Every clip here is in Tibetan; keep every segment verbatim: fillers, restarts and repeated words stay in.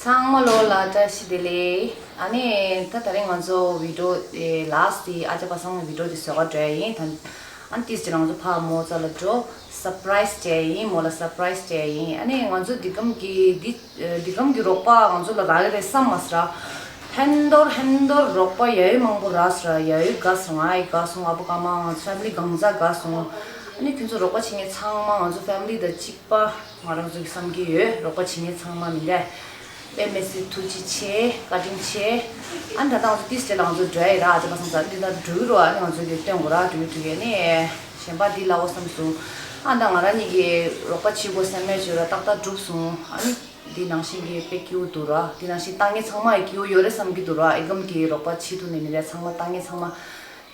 ཚང་མ་ལོ་ལ་བཀྲ་ཤིས་བདེ་ལེགས། ཨ་ནི་ད་ད་རིང་ང་ཚོ་བི་ཌི་ཡོ་དེ་ལཱ་སི་ཊི་དེ་ཨ་ཅག་པ་སངས་ཀྱི་བི་ཌི་ཡོ་དེ་བཟོ་ག་འགྲོ་ཡ་ཡིན། ད་ཨ་ནི་ཏིས་ཅི་ང་ཚོ་ཕ་མོ་རྩ་ལ་འགྲོ་སར་པ་རའི་སི་སྤྲད་ཡ་ཡིན། མོ་ལ་སར་པ་རའི་སི་སྤྲད་ཡ་ཡིན། ཨ་ནི་ང་ཚོ་འདི་གམ་གི་འདི་འདི་གམ་གི་རོགས་པ་ང་ཚོ་ལ་རག་གི་རེད་བསམ་མ་སོང་ར། ཧན་དོར་ཧན་དོར་རོགས་པ་ཡ་ཡོད་མང་པོ་རག་སོང་ར། ཡ་ཡོད་དགའ་སོང་། ང་ཡི་དགའ་སོང་། ཨ་བུ་ཀ་མ་ང་ཚོ་ཕེ་མི་ལི་གང་ཚ་དགའ་སོང་། ཨ་ནི་ཁྱོད་ཚོ་རོགས་པ་བྱེད་མཁན་ཚང་མ་ང་ཚོ་ཕེ་མི་ལི་དང་གཅིག་པ་ང་རང་ཚོ་གི་བསམ་གྱི་ཡོད། རོགས་པ་བྱེད་མཁན་ཚང་མ་མི་འདས། དཔེ་མི་སྲིད་ཐུགས་རྗེ་ཆེ། བཀའ་དྲིན་ཆེ། ཨ་ནི་ད་ལྟ་ང་ཚོ་ཏིས་སྤྲད་ལ་ང་ཚོ་འགྲོ་ཡ་ཡིན་ར། ཨ་ཅག་པ་སངས་ས་འདི་ལྟར་འགྲོ་གི་རོ། ཨ་ནི་ང་ཚོ་གི་སྟོན་དགོས་ར། འགྲོ་གི་འགྲོ་གི་ནི་གཞན་པ་འདི་ལ་འོ་བསམ་སོང་། ཨ་ད་ང་རང་གཉིས་ཀྱི་རོགས་པ་བྱེད་དགོས་བསམ་མེད་བྱོས་ར། ཏག་ཏག་འགྲུབ་སོང་། ཨ་ནི་འདི་ནང་བཞིན་གྱི་དཔེ་སྐྱིད་པོ་འདུག་ར། འདི་ནང་བཞིན་ལྟ་མཁན་ཚང་མ་ཡི་སྐྱིད་པོ་ཡོད་རེད་བསམ་གྱི་འདུག་ར། ཨི་གམ་གྱི་རོགས་པ་བྱེད་ཐུབ་ནས་མི་རེད། ཚང་མ་ལྟ་མཁན་ཚང་མ་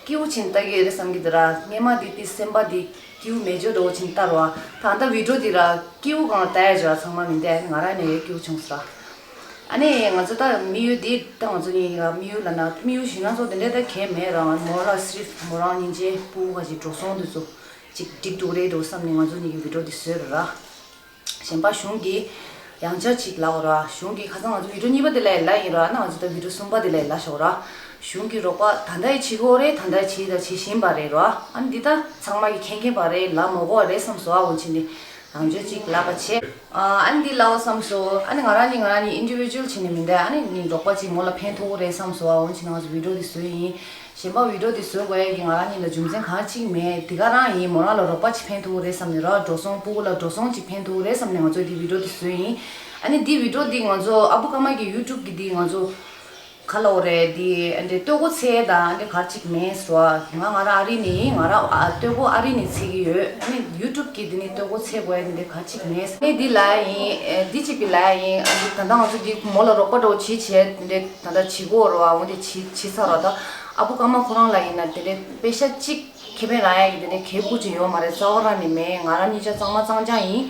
སྐྱིད་པོ་བྱིན་ལྟ་གི་ཡོད་རེད་བསམ་གྱི་འདུག་ར། སྔས་མ་འདི་དེ་སེམས་པ་འདི་སྐྱིད་པོ་མེད་འཇོག་འགྲོ་བོ་བྱིན་ལྟ་རོ། ད་ལྟ་བི་ཌི་ཡོ་འདི་ར་སྐྱིད་པོ་གང་ལྟ་ཡ་འཇོག་ཚང་མ་མི་འདས། ང་རང་ནས་ཡོད་སྐྱིད་པོ་བྱུང་སོང་ར། ཨ་ནི་ང་ཚོ་ད་དམིགས་ཡུལ་འདི་ད་ང་ཚོ་གཉིས་ཀྱི་དམིགས་ཡུལ་ལ་ན་དམིགས་ཡུལ་ཞུ་ན་ཚོ་དེ་འདྲ་ད་གས་མེད་ར། མོ་ལ་སི་རིཕ་མོ་རང་སྙིང་རྗེ་སྤུ་གུ་ཁ་ཅིག་འགྲོ་སོང་དེ་ཚོ་ཅིག་འགྲིག་འགྲོ་རེད་འགྲོ་བསམ་ནས་ང་ཚོ་གཉིས་ཀྱི་བི་ཌི་ཡོ་འདི་བཟོས་ར། གཞན་པ་གཞུང་གི་ཡང་བསྐྱར་ཅིག་ལབ་ར། གཞུང་གི་ཁ་སང་ང་ཚོ་བི་ཌི་ཡོ་གཉིས་པ་དེ་ལ་ཡི་ལ་ཡིན་ར། ཨ་ནི་ང་ཚོ་ད་བི་ཌི་ཡོ་གསུམ་པ་དེ་ལ་ཡི་ལ་ཤོག་ར། གཞུང་གི་རོགས་པ་ད་ལྟ་ཡི་བྱེད་དགོས་རེད། ད་ལྟ་བྱེད་ད་བྱེད་བཞིན་པ་རེད་ར། ཨ་ནི་འདི་ད་ཚང་མ་གི་མཁྱེན་མཁྱེན་པ་རེད། ལབ་མ་དགོས་པ་རེད་བསམ་སོང་། ཨ་འོ་ཕྱིན་ནི་ཡང་བསྐྱར་ཅིག་ལབ་པ་བྱས། ཨ་ནི་འདི་ལབ་བསམ་སོང་། ཨ་ནི་ང་རང་ནི་ང་རང་ནི་ཨིན་ཌི་བི་ཇུ་ཨལ་བྱས་ནས་མི་འདུག་ཨ་ནི་ནི་རོགས་པ་ཅིག་མོ་ལ་ཕན་ཐོགས་རེད་བསམ་སོང་། ཨ་འོ་ཕྱིན་ནི་ང་ཚོ་བི་ཌི་ཡོ་འདི་བཟོས་ཡིན། གཞན་པ་བི་ཌི་ཡོ་འདི་བཟོ་དགོས་ཡ་གི་ང་རང་ཉིད་ལ་རྒྱུ་མཚན་གང་ཅིག་མེད། དེ་ག་རང་ཡིན། མོ་རང་ལ་རོགས་པ་ཅིག་ཕན་ཐོགས་རེད་བསམ་ནས་ར། འགྲོ་སོང་སྤུ་གུ་ལ་འགྲོ་སོང་ཅིག་ཕན་ཐོགས་རེད་བསམ་ནས་ང་ཚོ་འདི་བི་ཌི་ཡོ་འདི་བཟོས་ཡིན། ཨ་ནི་འདི་བི་ཌི་ཡོ་འདི་ང་ཚོ་ཨ་བུ་ཀ་མ་གི་ཡུ་ཊུབ་གི་འདི་ང་ཚོ་ག་ལ་འོ་རེད། འདི་འདི་ལྟོ་གོས་ཚད་དང་འདི་ག་ཅིག་མེད་སོ། ང་ང་རང་ཨ་རི་ནས་ཡིན། ང་རང་ཨ་ལྟོ་གོས་ཨ་རི་ནས་ཚད་ཀྱི་ཡོད། ཨ་ནི་ཡུ་ཊུབ་གི་འདི་ནི་ལྟོ་གོས་ཚད་དགོས་ཡ་འདི་ག་ཅིག་མེད། ཨ་ནི་འདི་ལ་ཡིན། འདི་གཅིག་གི་ལ་ཡིན། ཨ་འདི་ད་ལྟ་ང་ཚོ་འདི་མོ་ལ་རོགས་པ་འདྲ་བོ་བྱེད་བྱས་འདི་ད་ལྟ་བྱེད་དགོས་རོ། ཨ་འོ་འདི་བྱེད་བྱེད་ཚར་རོ། ད་ཨ་བུ་ཀ་མ་ཁོ་རང་ལ་ཡིན་ན་དེ་འདྲའི་པེ་ཤ་གཅིག་ཁེ་ཕན་རག་ཡ་གི་དེ་འདྲའི་གལ་ཁུར་ཅིག་ཡོད་མ་རེད། རྩ་བ་རང་ནས་མེད། ང་རང་གཉིས་ཆ་གཙང་མ་གཙང་རྐྱང་ཡིན།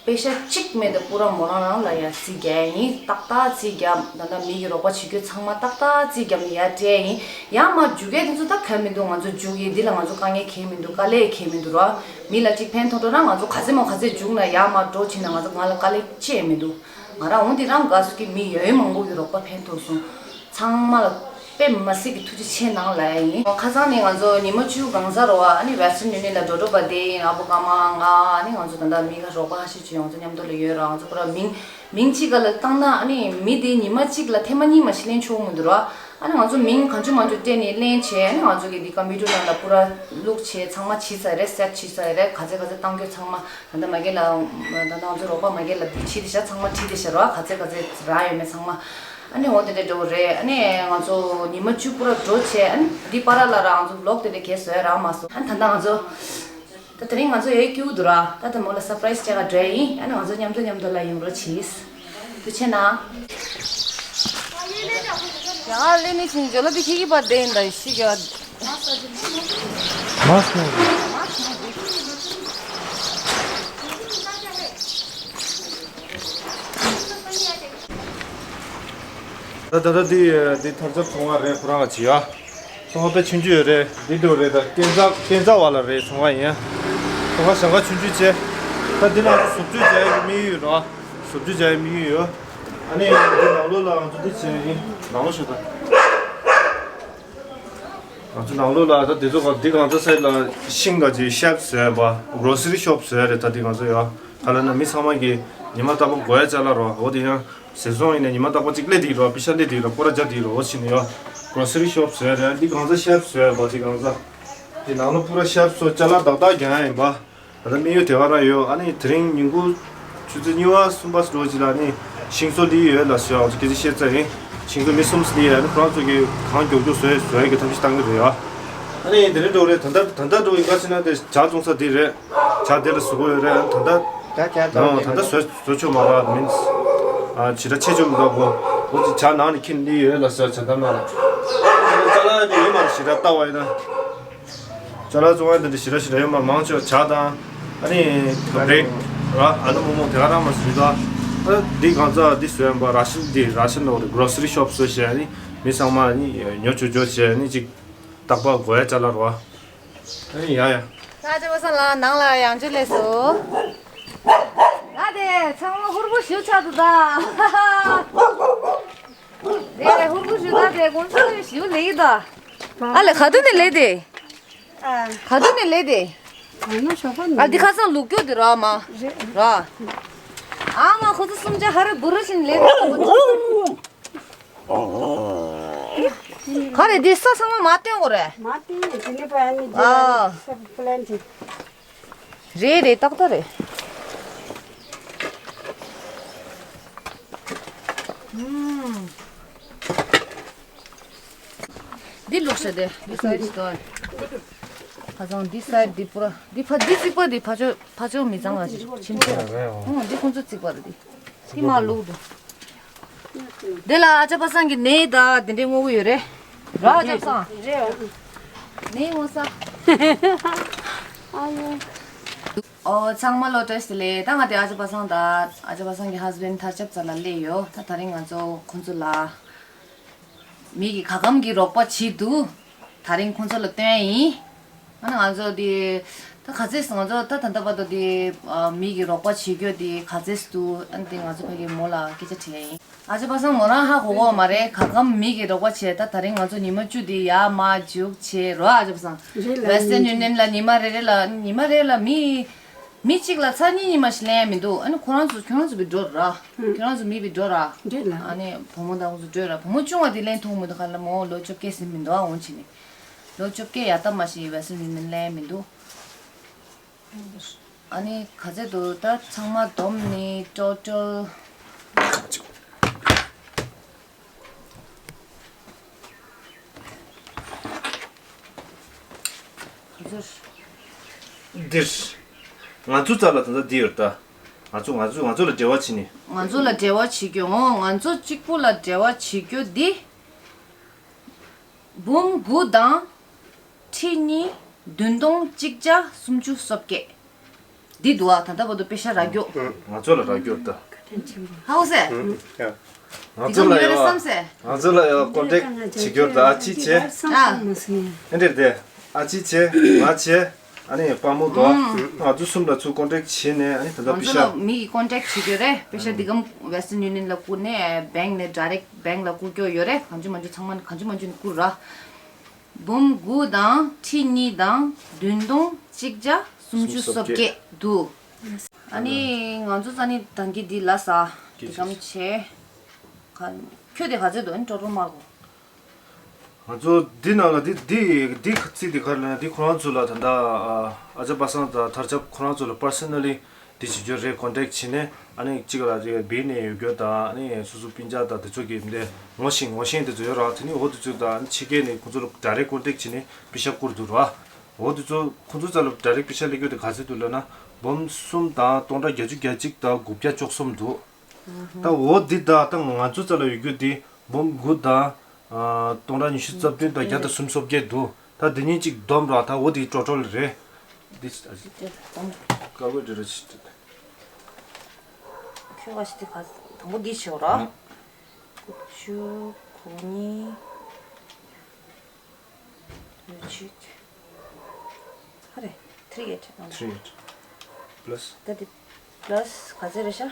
པེ་ཤ་གཅིག་མེད་དེ་པུ་ར་མོ་རང་རང་ལ་ཡ་རྩིས་རྒྱག་ཡ་ཡིན། ཏག་ཏག་རྩིས་རྒྱབ། ད་ལྟ་མི་གི་རོགས་པ་བྱེད་རྒྱུ་ཚང་མ་ཏག་ཏག་རྩིས་རྒྱབ་ནས་ཡར་སྤྲད་ཡ་ཡིན། ཡར་མར་རྒྱུག་མཁན་དེ་ཚོ་ད་གལ་མི་འདུག་ང་ཚོ་རྒྱུག་ཡིན། འདི་ལ་ང་ཚོ་དཀའ་ངལ་གལ་མི་འདུག་དཀའ་ལས་གལ་མི་འདུག་ར། མི་ལ་གཅིག་ཕན་ཐོགས་འགྲོ་ན་ང་ཚོ་ག་ཚད་མོ་ག་ཚད་རྒྱུག་ན་ཡར་མར་འགྲོ་ཕྱིན་ན་ང་ཚོ་ང་ལ་དཀའ་ལས་ཅི་ཡང་མི་འདུག་ང་རང་འོང་དེ་རང་དགའ་སུ་གི་མི་ཡ་ཡོད་མང་པོ་གི་རོགས་པ་ཕན་ཐོགས་སོང་། ཚང་མ་ལ་དཔེ་མ་སྲིད་ཀྱི་ཐུགས་རྗེ་ཆེ་གནང་ལབ་ཡ་ཡིན། ཁ་སང་ནས་ང་ཚོ་ཉི་མ་བཅུ་གང་ཟ་རོ་བ། ཨ་ནི་Western Union ལ་འགྲོ་འགྲོ་བ་དེ་ཡིན། ཨ་བུ་ཀ་མ་ང་ཨ་ནི་ང་ཚོ་ད་ལྟ་མི་ཁ་རོགས་པ་ཁ་ཤས་ཅིག་ང་ཚོ་མཉམ་དུ་ལ་ཡོད་ར། ང་ཚོ་ཁོ་ར་མིང་མིང་གཅིག་ག་ལ་བཏང་ན་ཨ་ནི་མི་དེ་ཉི་མ་གཅིག་ལ་ཐེངས་མ་གཉིས་མ་ཞིག་ལེན་ཆོག་མི་འདུག་ར། ཨ་ནི་ང་ཚོ་མིང་གང་བྱུང་མང་བྱུང་སྤྲད་ནས་ལེན་བྱས། ཨ་ནི་ང་ཚོ་གི་འདི་ཀམ་པུ་ཊར་ནང་ལ་པུ་ར་བླུགས་བྱས་ཚང་མ་བྱས་ཚར་རེད། སེཊ་བྱས་ཚར་རེད། ག་ཚད་ག་ཚད་བཏང་རྒྱུ་ཚང་མ། ད་ལྟ་མ་གི་ལ་ད་ལྟ་ང་ཚོ་རོགས་པ་མ་གི་ལ་འདི་བྱས་དེ་ཤ་ཚང་མ་བྲིས་དེ་ཤ་རོ། ག་ཚད་ག་ཚད་རག་ཡོད་མེད་ཚང་མ། ཨ་ནི་འོ་དེ་འདྲ་འགྲོ་གི་རེད། ཨ་ནི་ང་ཚོ་ཉི་མ་བཅུ་པུ་ར་འགྲོ་བྱས། ཨ་ནི་འདི་པ་ར་ལ་ར་ང་ཚོ་ལོག་དེ་འདྲ་གས་བཟོས་རག་མ་སོང་། ཨ་ནི་ད་ལྟ་ང་ཚོ་ད་དེ་རིང་ང་ཚོ་ཡའི་སྐྱིད་པོ་འདུག་ར། ད་ད་མོ་ལ་སར་པ་རའི་སི་སྤྲད་ག་འགྲོ་ཡ་ཡིན། ཨ་ནི་ང་ཚོ་མཉམ་དུ་མཉམ་དུ་ལ་ཡོང་རོགས་གྱིས། ཐུགས་རྗེ་ཆེ་གནང་། ཡ་ལེ་ནི་ཆིན་ཇོ་ལ་དི་ཁི་གི་པ་དེ་འདའ་ཤི་ག་མ་སོང་། ད་ད་ད་འདི་འདི་ཐར་ཚབ་ཚོང་བ་རེད། ཁོ་རང་ལ་བྱེད་ཡ། ཚོང་བ་དཔེ་ཆུང་ཆུང་ཡོད་རེད། འདི་འདྲ་རེད། ད་སྐས་འཛེག་སྐས་འཛེག་པ་ལ་རེད། ཚོང་བ་ཡིན། ཚོང་བ་ཞང་ཁ་ཆུང་ཆུང་བྱས། ད་འདི་ལ་བཟོ་བཅོས་བྱ་ཡ་གི་དམིགས་ཡུལ་ཡོད་རེད། བཟོ་བཅོས་བྱ་ཡ་དམིགས་ཡུལ་ཡོད། ཨ་ནི་འདི་ནང་ལོགས་ལ་ང་ཚོ་འདི་བྱས་ཡིན། ནང་ལོགས་ཤོག་ད། ང་ཚོ་ནང་ལོགས་ལ་ད་འདི་ཚོ་ག་འདི་གང་ཚོ་སའི་ལ་ཤིང་ག་ཅིག་ཤོབ་བཟོས་པ། གྷོ་རོ་སི་རི་ཤོབ་བཟོས་རེད། ད་འདི་ང་ཚོ་ཡོད། ག་ལ་ན་མི་ཚང་མ་གི་ཉི་མ་རྟག་པར་དགོས་ཡ་ཅ་ལག་རོ། འོ་དེ་ཡང་སེ་སོང་ཡིན་ན་ཉི་མ་རྟག་པར་ཅིག་སླེབས་བསྡད་ཀྱི་རོ། པེ་ཤ་སླེབས་བསྡད་ཀྱི་རོ། པོ་ར་རྒྱག་བསྡད་ཀྱི་རོ། འོ་ཕྱིན་ནས་ཡོད། གྷོ་རོ་སི་རི་ཤོབ་བཟོས་རེད། འདི་གང་ཚོ་ཤོབ་བཟོས་པ། འདི་གང་ཚོ་འདི་ནང་ལོགས་པུ་ར་ཤོབ་བཟོས། ཅ་ལག་ཏག་ཏག་རྒྱག་ཡ་ཡིན་པ། ད་ལྟ་དམིགས་ཡུལ་དེ་ག་རང་ཡོད། ཨ་ནི་དེ་རིང་ཉིན་གུང་ཆུ་ཚོད་གཉིས་པ་གསུམ་པ་འགྲོ་ཅིག་ལ་ནི་ཤིང་བཟོ་ལི་ཡོད་ལ་ཟེར་བ་སྐད་ཆ་བཤད་ཚར་ཡིན། ཤིང་བཟོ་མི་གསུམ་ལི་ཡོད། ཨ་ནི་ཁོ་རང་ཚོ་གིས་གང་མགྱོགས་མགྱོགས་བཟོ་ཡ་བཟོ་ཡ་གི་ཐབས་ཤེས་བཏང་གི་རེད་ཡ། ཨ་ནི་དེ་རིང་འགྲོ་རེད། ད་ལྟ་ད་ལྟ་འགྲོ་ཡིན་ག་ཟེར་ན་དེ་ཇ་བཙོང་ས་དེ་རེད། ཇ་དེ་ལ་བཟོ་དགོས་ཡོད་རེད། ཨ་ནི་ད་ལྟ་ཇ་ཇ་ཨོ་ད་ལྟ་བཟོ་བཟོ་ཆོག་མ་རེད། མིན་ཨ་ཇི་འདྲ་ཆེ་ཆུང་མི་འདུག་གོ། འོ་ཅི་ཇ་ནང་ནས་ཁྱེར་ལི་ཡོད་ལ་ཟེར། ཇ་དམ་ནང་ལ་ཅ་ལག་དེ་ཡོད་མ་རེད། ཞེ་དྲག་ལྟ་བ་ཡིན་ན། ཅ་ལག་བཙོང་ཡ་དེ་འདྲ་ཞེ་དྲག་ཞེ་དྲག་ཡོད་མ་རེད། མང་ཆེ་བ་ཇ་དང་། ཨ་ནི་བྷེ་རེཌ་ར་ཨ་ནི་མོག་མོག་དེ་ག་རང་མ་ཟིན་ད། ཨ་འདི་གང་ཚ་འདི་བཟོས་ཡིན་པ། ར་ཤན་འདི་ར་ཤན་ནོ་རེད། གྷོ་རོ་སི་རི་ཤོབ་བཟོས་བྱས། ཨ་ནི་མི་ཚང་མ་ཨ་ནི་ཉོ་ཆོག་ཆོག་བྱས། ཨ་ནི་ཅིག་རྟག་པར་དགོས་ཡ་ཅ་ལག་རེད་བ། ཨ་ནི་ཡ་ཡ། ད་ཅི་བ་ས་ལ་ནང་ལ་ཡང་ཅི་ལས་སོ། ང་དེ་ཚང་མ་ཧུར་པོ་ཞུ་ཆགས་འདུག་ད། ཡུ་ལེ་ཡི་ད། ཨ་ལེ་ག་དུས་ནས་ལེ་དེ། ཨ། ག་དུས་ནས་ལེ་དེ། ཨ་ན་ཞོགས་པ་ནས། ཨ་འདི་ཁ་སང་ལུག་སྐྱོ་དེ་ར་མ། རེད། ར། ཨ་མ་ཁོ་ཚོ་གསུམ་ཆ་ཧ་རེ་བུ་རུ་བཞིན་ལེ་དེ། ག་རེ་འདི་ས་ཚང་མ་མ་སྟོན་དགོས་རེད། མ་སྟོན་ནས་དེ་ནས་པ་ནི་ཨ། རྗེས་ལ་ས་པུ་ལན་དེ། རེད་རེད། ཏག་ཏག་རེད། ཨུམ། འདི་ལུག་ཤ་དེ་འདི་སའི་ཌི་ཞིག་ཏོ། ཁ་སང་འདི་སའི་ཌི་འདི་པུ་ར་འདི་ཕ་འདི་རྩིག་པ་འདི་ཕ་ཆོ་ཕ་ཆོ་མི་ཚང་བ་ཞིག་ཁྱིམ་ཚང་། ཨོ་འདི་ཁོང་ཚོ་རྩིག་པ་རེད་འདི། འདི་མ་ལུག་འདུག་དེ་ལ་ཨ་ཅག་པ་སངས་ཀྱི་ནས་ད་དེ་འདྲའི་དངོས་པོ་ཡོད་རེད། ར་ཨ་ཅག་པ་སངས། རེད། ནས་དངོས་ས། ཨ་ཡོ། ཨོ་ཚང་མ་ལོ་བཀྲ་ཤིས་བདེ་ལེགས། ད་ང་དེ་ཨ་ཅག་པ་སངས་དང་ཨ་ཅག་པ་སངས་ཀྱི་ཧས་བྷེན་ཌི་ཐར་ཆབ་ཚ་ལ་སླེབས་ཡོད། ད་དེ་རིང་ང་ཚོ་ཁོང་ཚོ་ལ་མི་གི་ག་གམ་གྱི་རོགས་པ་བྱེད་དུ་དེ་རིང་ཁོང་ཚོ་ལ་སྟོན་ཡ་ཡིན། ཨ་ནི་ང་ཚོ་དེ་ད་ག་ཚོད་ང་ཚོ་ད་ད་ལྟ་བར་དུ་དེ་མི་གི་རོགས་པ་བྱེད་རྒྱུ་དེ་ག་ཚོད་འདུག་ཨ་ནི་དེ་ང་ཚོ་ཕ་གི་མོ་ལ་སྐད་ཆ་དྲིས་ཡ་ཡིན། ཨ་ཅག་པ་སངས་མོ་རང་ཧ་གོ་གོ་མ་རེད། ག་གམ་མི་གི་རོགས་པ་བྱས། ད་དེ་རིང་ང་ཚོ་ཉི་མ་བཅུ་དེ་ཡར་མར་རྒྱུགས་བྱས་རོ། ཨ་ཅག་པ་སངས། རེད་ལ། Western Union ལ་ཉི་མ་རེ་རེ་ལ་ཉི་མ་རེ་ལ་མི་མི་གཅིག་ལ་ཚར་གཉིས་གཉིས་མ་ཞིག་ལེན་ཡ་མི་འདུག་ཨ་ནི་ཁོ་རང་ཚོ་ཁྱོད་རང་ཚོ་བི་འགྲོ་ར། ཁྱོད་རང་ཚོ་མི་བི་འགྲོ་ར། རེད་ལ། ཨ་ནི་བུ་མོ་དང་ཁོ་ཚོ་འགྲོ་ར། བུ་མོ་ཆུང་བ་དེ་ལེན་ཐུབ་མི་འདུག་ཁ་ལ་མོ་ལོ་བཅོ་བརྒྱད་ཟིན་མི་འདུག་ཨ་འོང་ཕྱིན་ནས་ལོ་བཅོ་བརྒྱད་ཡར་ལྟ་མ་ཞིག་Western Union ལེན་ཡ་མི་འདུག་ཨ་ནི་ག་ཚོད་འདུག་ད་ཚང་མ་བསྡོམས་ནི་total། ག་ཚོད། འདིར། ང་ཚོ་རྩ་ལ་ད་ལྟ་འདི་ཡོད་ད། ང་ཚོ་ང་ཚོ་ང་ཚོ་ལ་འབྲེལ་བ་བྱེད་ནི། ང་ཚོ་ལ་འབྲེལ་བ་བྱེད་རྒྱུ་འོང་། ང་ཚོ་གཅིག་པུ་ལ་འབྲེལ་བ་བྱེད་རྒྱུ་འདི། འབུམ་དགུ་དང་། ཁྲི་གཉིས། བདུན་སྟོང་གཅིག་བརྒྱ་སུམ་ཅུ་སོ་བརྒྱད། འདི་འདུག་ཨ། ད་ལྟ་བར་དུ་པེ་ཤ་རག་རྒྱུ། ང་ཚོ་ལ་རག་རྒྱུ་ད། ཧའོ་སེ། ང་ཚོ་ལ་ཡོད། ང་ཚོ་ལ་ཡོད་ཀོན་ཊེག་བྱེད་རྒྱུ་ད། ཨ་ཅི་བྱེད། ཨ་འདྲེ་དེ། ཨ་ཅི་བྱེད། ང་བྱེད། ཨ་ནི་དཔའ་མོ་དོ། ང་ཚོ་གསུམ་ལ་ཚུར་ཀོན་ཊེག་བྱས་ནས། ཨ་ནི་ད་ལྟ་པེ་ཤ། ང་ཚོ་ལ་མི་གི་ཀོན་ཊེག་བྱེད་རྒྱུ་རེད། པེ་ཤ་འདི་གམ་Western Union ལ་བསྐུར་ནས་བེང་ནས་ཌའི་རེག་བེང་ལ་བསྐུར་རྒྱུ་ཡོད་རེད། གང་བྱུང་མང་བྱུང་ཚང་མ་གང་བྱུང་མང་བྱུང་བསྐུར་ར། འབུམ་དགུ་དང་ཁྲི་གཉིས་དང་བདུན་སྟོང་གཅིག་བརྒྱ་སུམ་ཅུ་སོ་བརྒྱད་འདུག་ཨ་ནི་ང་ཚོ་ས་ནི་ད་གིན་འདི་ལ་ས་འདི་གམ་བྱས། ཁ་ཁྱོད་དེ་ག་ཚོད་འདུག་ཨ་ནི་ཀྲོ་ཀྲོ་མ་གོ། ང་ཚོ་འདི་ནང་ལ་འདི་འདི་འདི་རྩིས་འདི་ག་རེ་ལབ་ན། འདི་ཁོ་རང་ཚོ་ལ་ད་ལྟ་ཨ་ཅག་པ་སངས་དང་ཐར་ཆབ་ཁོ་རང་ཚོ་ལ་པར་སོ་ན་ལི་འདི་བྱེད་རྒྱུ་རེད། ཀོན་ཊེག་བྱས་ནས། ཨ་ནི་གཅིག་ལ་རེ་བེད་ནས་ཡོད་རྒྱུ་དང་། ཨ་ནི་སོ་སོ་སྤུན་ཀྱག་དང་དེ་ཚོ་གི་འདི་ངོ་ཤེས་ངོ་ཤེས་དེ་ཚོ་ཡོད་ར། དེ་ནི་འོ་དེ་ཚོ་དང་ཕྱི་རྒྱལ་ནས་ཁོ་ཚོ་ལ་ཌའི་རེག་ཀོན་ཊེག་བྱས་ནས་པེ་ཤ་བསྐུར་འདུག་ར། འོ་དེ་ཚོ་ཁོ་ཚོ་རྩ་ལ་ཌའི་རེག་པེ་ཤ་སླེབས་རྒྱུ་དེ་ག་ཚོད་འདུག་ལབ་ན། འབུམ་གསུམ་དང་སྟོང་ཕྲག་བརྒྱད་ཅུ་གྱ་གཅིག་དང་དགུ་བརྒྱ་བཅུ་གསུམ་འདུག་ད་འོ་འདི་ད་ད་ང་ཚོ་རྩ་ལ་ཡོད་རྒྱུ་འདི་འབུམ་དགུ་དང་། ཨ། སྟོང་ཕྲག་ཉི་ཤུ་རྩ་བདུན་དང་བརྒྱ་དང་སུམ་ཅུ་སོ་བརྒྱད་འདུག་ད་འདི་གཉིས་གཅིག་བསྡོམས་ར། ད་འོ་དེ་ཀྲོ་ཀྲོ་རེད། འདི་ཀ་བོ་འདི་རེད། ཁྱོད་ཀ་ཞིག་དེ་ག་དང་པོ་འདི་བྱེད་ར། ཨ། དགུ་བཅུ་གོ་གཉིས། གཅིག་ཧ་རེ། three eight ཨང་། three eight plus ད་དེ་plus ག་ཚོད་རེད་ཤག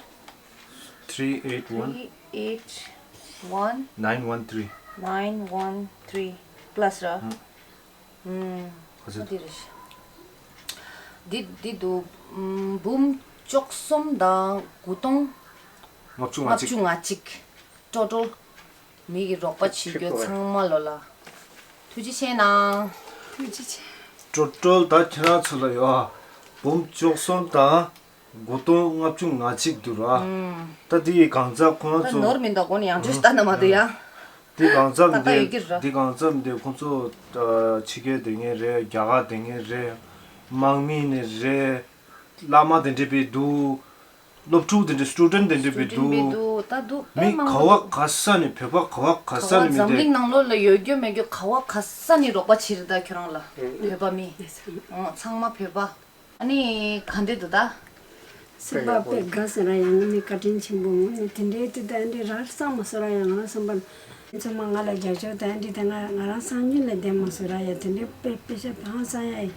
three eight one three eight one nine one three nine one three plus ར། ཨང་། ཨུམ། ག་ཚོད་ད་དེ་རེད་ཤག་འདི་འདི་འདུག་ཨུམ། འབུམ་བཅུ་གསུམ་དང་དགུ་སྟོང་ལྔ་བཅུ་ང་གཅིག་ལྔ་བཅུ་ང་གཅིག་ཀྲོ་ཀྲོ། མི་གི་རོགས་པ་བྱེད་རྒྱུ་ཚང་མ་ལོ་ལ་ཐུགས་རྗེ་ཆེ་གནང་། ཐུགས་རྗེ་ཆེ། ཀྲོ་ཀྲོ་ད་ཁྱེད་རང་ཚོ་ལ་ཡོད། འབུམ་བཅུ་གསུམ་དང་དགུ་སྟོང་ལྔ་བཅུ་ང་གཅིག་འདུག་ར། ཨུམ། ད་འདི་ཡི་གང་ཟག་ཁོང་ད་ཚོ་ནོར་མི་འདུག་སྒོ་ནས་ཡང་བཅོས་ལྟ་ན་མ་འདུག་ཡ། འདི་གང་ཟག་ད་ལྟ་འདི་ཡོད་ཀྱི་ར། འདི་གང་ཟག་འདི་ཁོང་ཚོ་ཕྱི་རྒྱལ་སྡོད་མཁན་རེད། རྒྱ་གར་སྡོད་མཁན་རེད། དམག་མི་ནས་རེད། བླ་མ་དེ་འདྲས་པའི་འདུག་སློབ་ཕྲུག་དེ་འདྲས་སི་ཊུ་ཌེན་ཊི་དེ་འདྲས་པའི་སི་ཊུ་ཌེན་ཊི་པའི་འདུག་འདུག་ད་འདུག་དཔེ་མི་མང་ག་པོ་བ་འདུག་ག་ས་ནས། བོད་པ་ག་བ་ག་ས་ནས་མི་འདུག་འཛམ་གླིང་ནང་ལོགས་ལ་ཡོད་རྒྱུ་མེད་རྒྱུ་ག་བ་ག་ས་ནས་རོགས་པ་བྱེད་རེད་ད་ཁྱོད་རང་ལ། བོད་པ་མི། ཨོ་ཚང་མ་བོད་པ། ཨ་ནི་ག་འདྲས་འདུག་ད། སེམས་པ་དཔེ་དགའ་ས་ར་ཡ། ང་ནི་བཀའ་དྲིན་ཆེན་པོ། ང་ནི་དེ་འདྲའི་དུས་ད་འདི་ར་བསམ་མ་སོང་ར་ཡ། ང་རང་བསམ་པར། ཚང་མ་ང་ལ་རྒྱབ་སྐྱོར་དང་འདི་དང་ང་ང་རང་སང་ཉིན་ལ་བསྡད་མ་སོང་ར་ཡ། དེ་འདྲའི་དཔེ་དཔེ་ཆ་ཧང་སང་ཡ་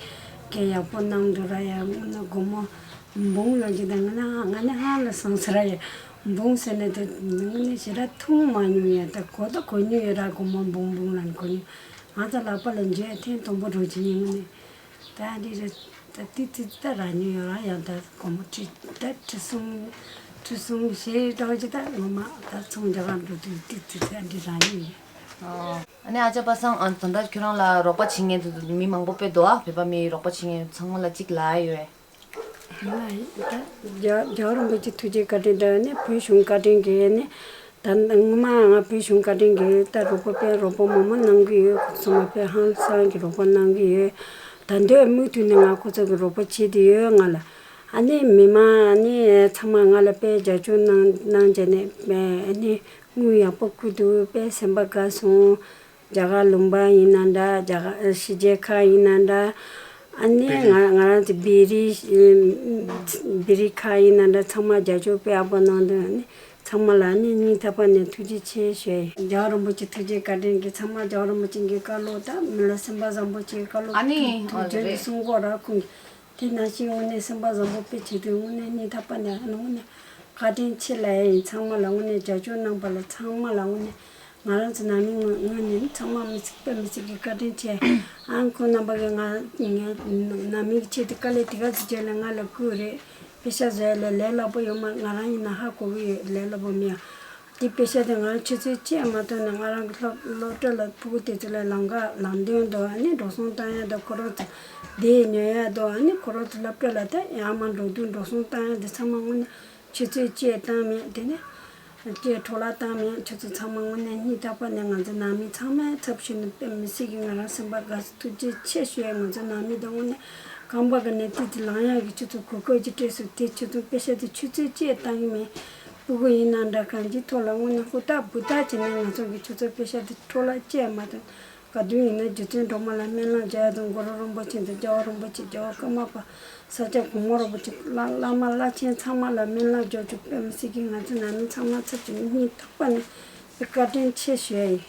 གི་ཡག་པོ་གནང་འདུག་ར་ཡ། ང་ན་སྒོར་མོ་འབུམ་ལོ་གཅིག་དང་ང་ན་ང་ནི་ཧང་ལ་སང་སོང་ར་ཡ། འབུང་ཟེར་ནས་དེ་ནི་ཞེ་དྲག་འཐུང་མ་མྱོང་ཡ། ད་གོ་ད་གོ་མྱོང་ཡོད་ར། སྒོར་མོ་འབུང་འབུང་ལ་གོ་མྱོང་། ང་ཚོ་ལག་པ་ལ་འཇལ་ཐེངས་དང་པོ་འགྲོ་གི་ཡིན་ནི། ད་འདི་རེད། ད་ཏི་ཏི་ད་རག་མྱོང་ཡོད་ར། ཡང་ད་སྒོར་མོ་ཁྲི་ད་ཁྲི་གསུམ་ཁྲི་གསུམ་ཞེ་དྲག་ཅིག་ད་ངོ་མ་ད་ཚོང་རྒྱག་ག་འགྲོ་དུས་ཏི་ཏི་ད་འདི་རག་མྱོང་ཡོད། ཨ་ནི་ཨ་ཅག་པ་སངས། ཨ་ད་ལྟ་ཁྱོད་རང་ལ་རོགས་པ་བྱེད་མཁན་དེ་ཚོ་མི་མང་པོ་དཔེ་འདུག་ཨ། བོད་པ་མི་རོགས་པ་བྱེད་མཁན་ཚང་མ་ལ་གཅིག་ལབ་ཡོད། ང་ད་རྒྱལ་རྒྱལ་བ་རིན་པོ་ཆེ་ཐུགས་རྗེ་བཀའ་དྲིན་འདྲ་ནི་བོད་གཞུང་བཀའ་དྲིན་གྱིས་ནི། ད་སྔོན་མ་ང་བོད་གཞུང་བཀའ་དྲིན་གྱིས་ད་རོགས་པ་དཔེ་རོགས་པ་མང་མང་གནང་གི་ཡོད། ཁོ་ཚོ་མ་དཔེ་ཧང་སང་གི་རོགས་པ་གནང་གི་ཡོད། ད་འདོད་མུ་མཐུད་ནས་ང་ཁོ་ཚོ་གི་རོགས་པ་བྱེད་དེ་ཡོད། ང་ལ་ཨ་ནི་མི་མང་ཨ་ནི་ཚང་མ་ང་ལ་དཔེ་རྒྱབ་སྐྱོར་གནང་གནང་བྱས་ནས་ཨ་ནི་དངུལ་ཡག་པོ་བསྐུར་འདུག། དཔེ་སེམས་པ་དགའ་སོང་། རྒྱ་གར་ལུང་པ་ཡིན་ན་འདྲ། རྒྱ་གར་ཕྱི་རྒྱལ་ཁག་ཡིན་ན་འདྲ། ཨ་ནི་བི་རི། ང་ང་རང་ཚོ་བི་རི། བི་རི་ཁག་ཡིན་ན་འདྲ། ཚང་མ་རྒྱབ་སྐྱོར་དཔེ་ཡག་པོ་གནང་འདུག། ཨ་ནི་ཚང་མ་ལ་ཨ་ནི་སྙིང་ཐག་པ་ནས་ཐུགས་རྗེ་ཆེ་ཞུ་ཡ་ཡིན། རྒྱལ་བ་རིན་པོ་ཆེ་ཐུགས་རྗེ་བཀའ་དྲིན་གྱིས་ཚང་མ་རྒྱལ་བ་རིན་པོ་ཆེ་གི་བཀའ་སློབ་དང་མི་ལ་སེམས་པ་བཟང་པོ་ཅིག་བཀའ་སློབ། ཨ་ནི་ཐུགས་རྗེ་ཆེ་གསུང་གོ་ར། ཁོང་གིས། དེ་ནང་བཞིན་དངོས་གནས་སེམས་པ་བཟང་པོ་དཔེ་བྱེད་དུས་དངོས་གནས་སྙིང་ཐག་པ་ནས་ཨ་ནི་དངོས་གནས་བཀའ་དྲིན་ཆེ་ལབ་ཡ་ཡིན། ཚང་མ་ལ་དངོས་གནས་རྒྱབ་སྐྱོར་གནང་པ་ལ་ཚང་མ་ལ་དངོས་གནས་ང་རང་ཚོ་ནང་མི་ངོས་ངོས་ནས་ཚང་མ་མི་ཚིག་པ་མི་ཚིག་གི་བཀའ་དྲིན་ཆེ། ཨང་ཁོང་རྣམ་པ་གིས་ང་ངའི་ནང་མི་གི་ཆེད་དུ་དཀའ་ལས་དེ་ག་ཚོད་བརྒྱབ་ནས་ང་ལ་བསྐུར་རེད། པེ་ཤག་བཟོ་ཡ་ལ་ལས་སླ་པོ་ཡོད་མ། ང་རང་ཡིན་ན་ཧ་གོ་གི་ཡོད། ལས་སླ་པོ་མིན་ཡ། དེ་པེ་ཤག་དེ་ང་རང་ཆུ་ཚོད་གཅིག་མ་གཏོགས་ནས་ང་རང་གི་སློབ་སློབ་གྲྭ་ལ་ཕྲུ་གུ་དེ་ཚོ་ལ་ལམ་ཁ་ལམ་སྟོན་དང་ཨ་ནི་འགྲོ་སོང་བཏང་ཡ་དང་ཁོ་རང་ཚོ་བསྡད་ཉོ་ཡ་དང་ཨ་ནི་ཁོ་རང་ཚོ་སློབ་གྲྭ་ལ་ད་ཡར་མར་འགྲོ་དུས་འགྲོ་སོང་བཏང་ཡ་དེ་ཚང་མ་དངོས་གནས་ཆུ་ཚོད་གཅིག་བཏང་མེད། དེ་ནས་གཅིག་འཕྲོ་བརླག་བཏང་མེད། ཁྱོད་ཚོ་ཚང་མ་དངོས་གནས་སྙིང་ཐག་པ་ནས་ང་ཚོ་ནང་མི་ཚང་མའི་ཚབ་ཞུས་ནས་དཔེ་མི་སྲིད་ཀྱི་ང་རང་སེམས་པ་དགའ་སོང་། ཐུགས་རྗེ་ཆེ་ཞུ་ཡ། ང་ཚོ་ནང་མི་དང་དངོས་གནས་རྐང་པ་གི་ནས་ཏི་ཏི་ལངས་ཡ་གི་ཁྱོད་ཚོ་གོ་སྐབས་ཅིག་སྤྲད་སོང་། དེ་ཁྱོད་ཚོ་པེ་ཤག་དེ་ཆུ་ཚོད་གཅིག་བཏང་གི་མེད། སྤུ་གུ་ཡིན་ན་འདྲ། གང་ཅིའི་ཐོག་ལ་དངོས་གནས་ཧུར་ཐག་འབུར་ཐག་བྱས་ནས་ང་ཚོ་གི་ཆུ་ཚོད་པེ་ཤག་དེ་འཕྲོ་བརླག་བཅད་མ་ཐུབ། ག་དུས་ཡིན་ན་རྗེ་བཙུན་སྒྲོལ་མ་ལ་སྨོན་ལམ་རྒྱག་ཡ་དང་གུ་རུ་རིན་པོ་ཆེ་དང་རྒྱལ་བ་རིན་པོ་ཆེ་རྒྱལ་བ་ཀརྨ་པ་ས་སྐྱ་གོང་མ་རིན་པོ་ཆེ་བླ་བླ་མ་བླ་ཆེན་ཚང་མ་ལ་སྨོན་ལམ་རྒྱག་རྒྱུ་དཔེ་མི་སྲིད་ཀྱི་ང་ཚོ་ནང་མི་ཚང་མ་ཚབ་ཀྱི་སྙིང་ཐག་པ་ནས་བཀའ་དྲིན་ཆེ་ཞུ་ཡ་ཡིན།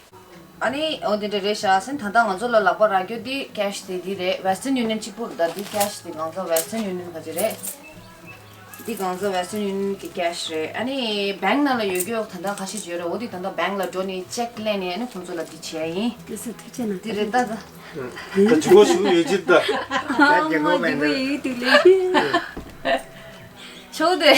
ཨ་ནི་འོ་དེ་འདྲ་རེད་ཤག་ཟིན། ད་ལྟ་ང་ཚོ་ལ་ལག་པ་རག་རྒྱུ་འདི་ཀེཤ་དེ་འདི་རེད། Western Union གཅིག་པུ་རེད། ད་འདི་ཀེཤ་དེ་གང་ཚ་Western Union ག་ཅི་རེད། འདི་གང་ཚ་Western Union གི་ཀེཤ་རེད། ཨ་ནི་བེང་ནང་ལ་ཡོད་རྒྱུ་ད་ལྟ་ཁ་ཤས་ཡོད་རེད། འོ་འདི་ད་ལྟ་བེང་ལ་འགྲོ་ནས་ཅེག་ལེན་ནས་ཨ་ནི་ཁོང་ཚོ་ལ་འདི་བྱས་ཡིན། དེ་ཚོ་ཐུགས་རྗེ་གནང་། འདི་རེད་ད་ད། ད་ཇུ་གོ་ཞུ་ཡོད་ཅིག་ད། ད་ཇུ་གོ་མེད་ན། ཆོག་དེ།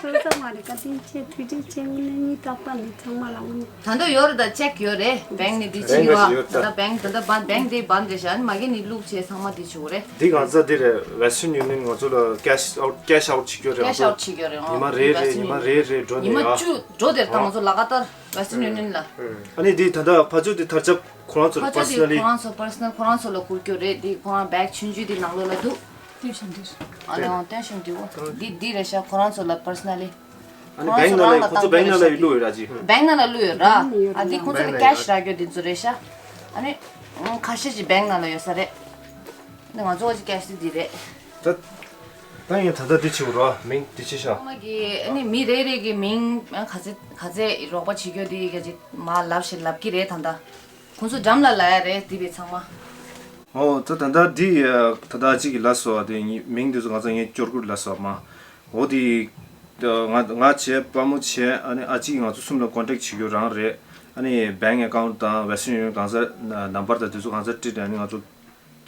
ཆོག་ས་མ་རེད། བཀའ་དྲིན་ཆེ། ཐུགས་རྗེ་ཆེ། དངོས་གནས་སྙིང་ཐག་པ་ནས་ཚང་མ་ལ་དངོས་གནས། ད་དུང་ཡོད་རེད། ད་ཅེག་ཡོད་རེད། བེང་ནས་འདི་བྱེད་ཀྱི་ཡོད། ད་ལྟ་བེང་ད་ལྟ་བན་བེང་དེ་བན་རེད་ཤག་ཨ་ནི་མ་གི་ནི་བླུགས་བྱས་ཚང་མ་འདི་བྱེད་དགོས་རེད། འདི་གང་ཚ་འདི་རེད། Western Union ང་ཚོ་ལ་ཀེཤ་ཨའུཊ་ཀེཤ་ཨའུཊ་བྱེད་རྒྱུ་རེད། ཀེཤ་ཨའུཊ་བྱེད་རྒྱུ་རེད། ཨོ་ཉི་མ་རེ་རེ་ཉི་མ་རེ་རེ་འགྲོ་ནས་ཡ། ཉི་མ་བཅུ་འགྲོ་དེར་ད་ང་ཚོ་ལ་ག་ཏར་Western Union ལ། ཨ་ནི་འདི་ད་ལྟ་ཕར་ཕྱོགས་འདི་ཐར་ཆབ་ཁོ་རང་ཚོ་ལ་ཕར་ཕར་སོ་དེ་personally ཁོ་རང་ཚོ་པར་སོ་ནལ་ཁོ་རང་ཚོ་ལ་བསྐུར་རྒྱུ་རེད། འདི་ཁོ་རང་བེག་ཆུང་ཆུང་འདི་ནང་ལོགས་ལ་འདུག། སྟོན་ཤོག་འདི་རེད། ཨ་ནི་ཨོ་སྟོན་ཤོག་འདི་འོ་འདི་འདི་རེད་ཤག་ཁོ་རང་ཚོ་ལ་personally། ཨ་ནི་བེང་ནང་ལ་ཁོ་ཚོ་བེང་ནང་ལ་བླུགས་ཡོད་ར་ཅི། བེང་ནང་ལ་བླུགས་ཡོད་ར། ཨ་འདི་ཁོ་ཚོ་ལ་ཀེཤ་རག་རྒྱུ་འདི་ཚོ་རེད་ཤག་ཨ་ནི་ཁ་ཤས་ཤིག་བེང་ནང་ལ་ཡོད་ས་རེད། ང་ཚོ་བ་ཅི་ཀེཤ་དེ་འདི་རེད། ད་ད་ཡིན། ད་ལྟ་འདི་བྱེད་དགོས་ར། མིང་འདི་བྱེད་ཤག་ཚང་མ་གི་ཨ་ནི་མི་རེ་རེ་གི་མིང་ག་ཚད་ག་ཚད་རོགས་པ་བྱེད་རྒྱུ་དེ་ག་ཅིག་མ་ལབ་ཞེས་ལབ་ཀྱི་རེད། ད་ལྟ་ཁོང་ཚོ་འགྲམ་ལ་ལབ་ཡ་རེད། འདི་བས་ཚང་མ། ཨོ་ད་ད་ལྟ་འདི་ད་ལྟ་གཅིག་གི་ལབ་སོང་བ། དེ་མིང་འདི་ཚོ་ང་ཚོ་ངས་སྐྱོར་གུར་ལབ་སོང་བ་མ། འོ་དེ་ང་ང་བྱས། པ་མོ་བྱས། ཨ་ནི་ཨ་ཅིག་ང་ཚོ་གསུམ་ལ་ཀོན་ཊེག་བྱེད་རྒྱུ་རང་རེད། ཨ་ནི་བེང་ཨེ་ཀའུནཊ་དང་Western Union གང་ཟག་ནམ་བར་དང་དེ་ཚོ་གང་ཟག་བྲིས་ཏེ་ཨ་ནི་ང་ཚོ་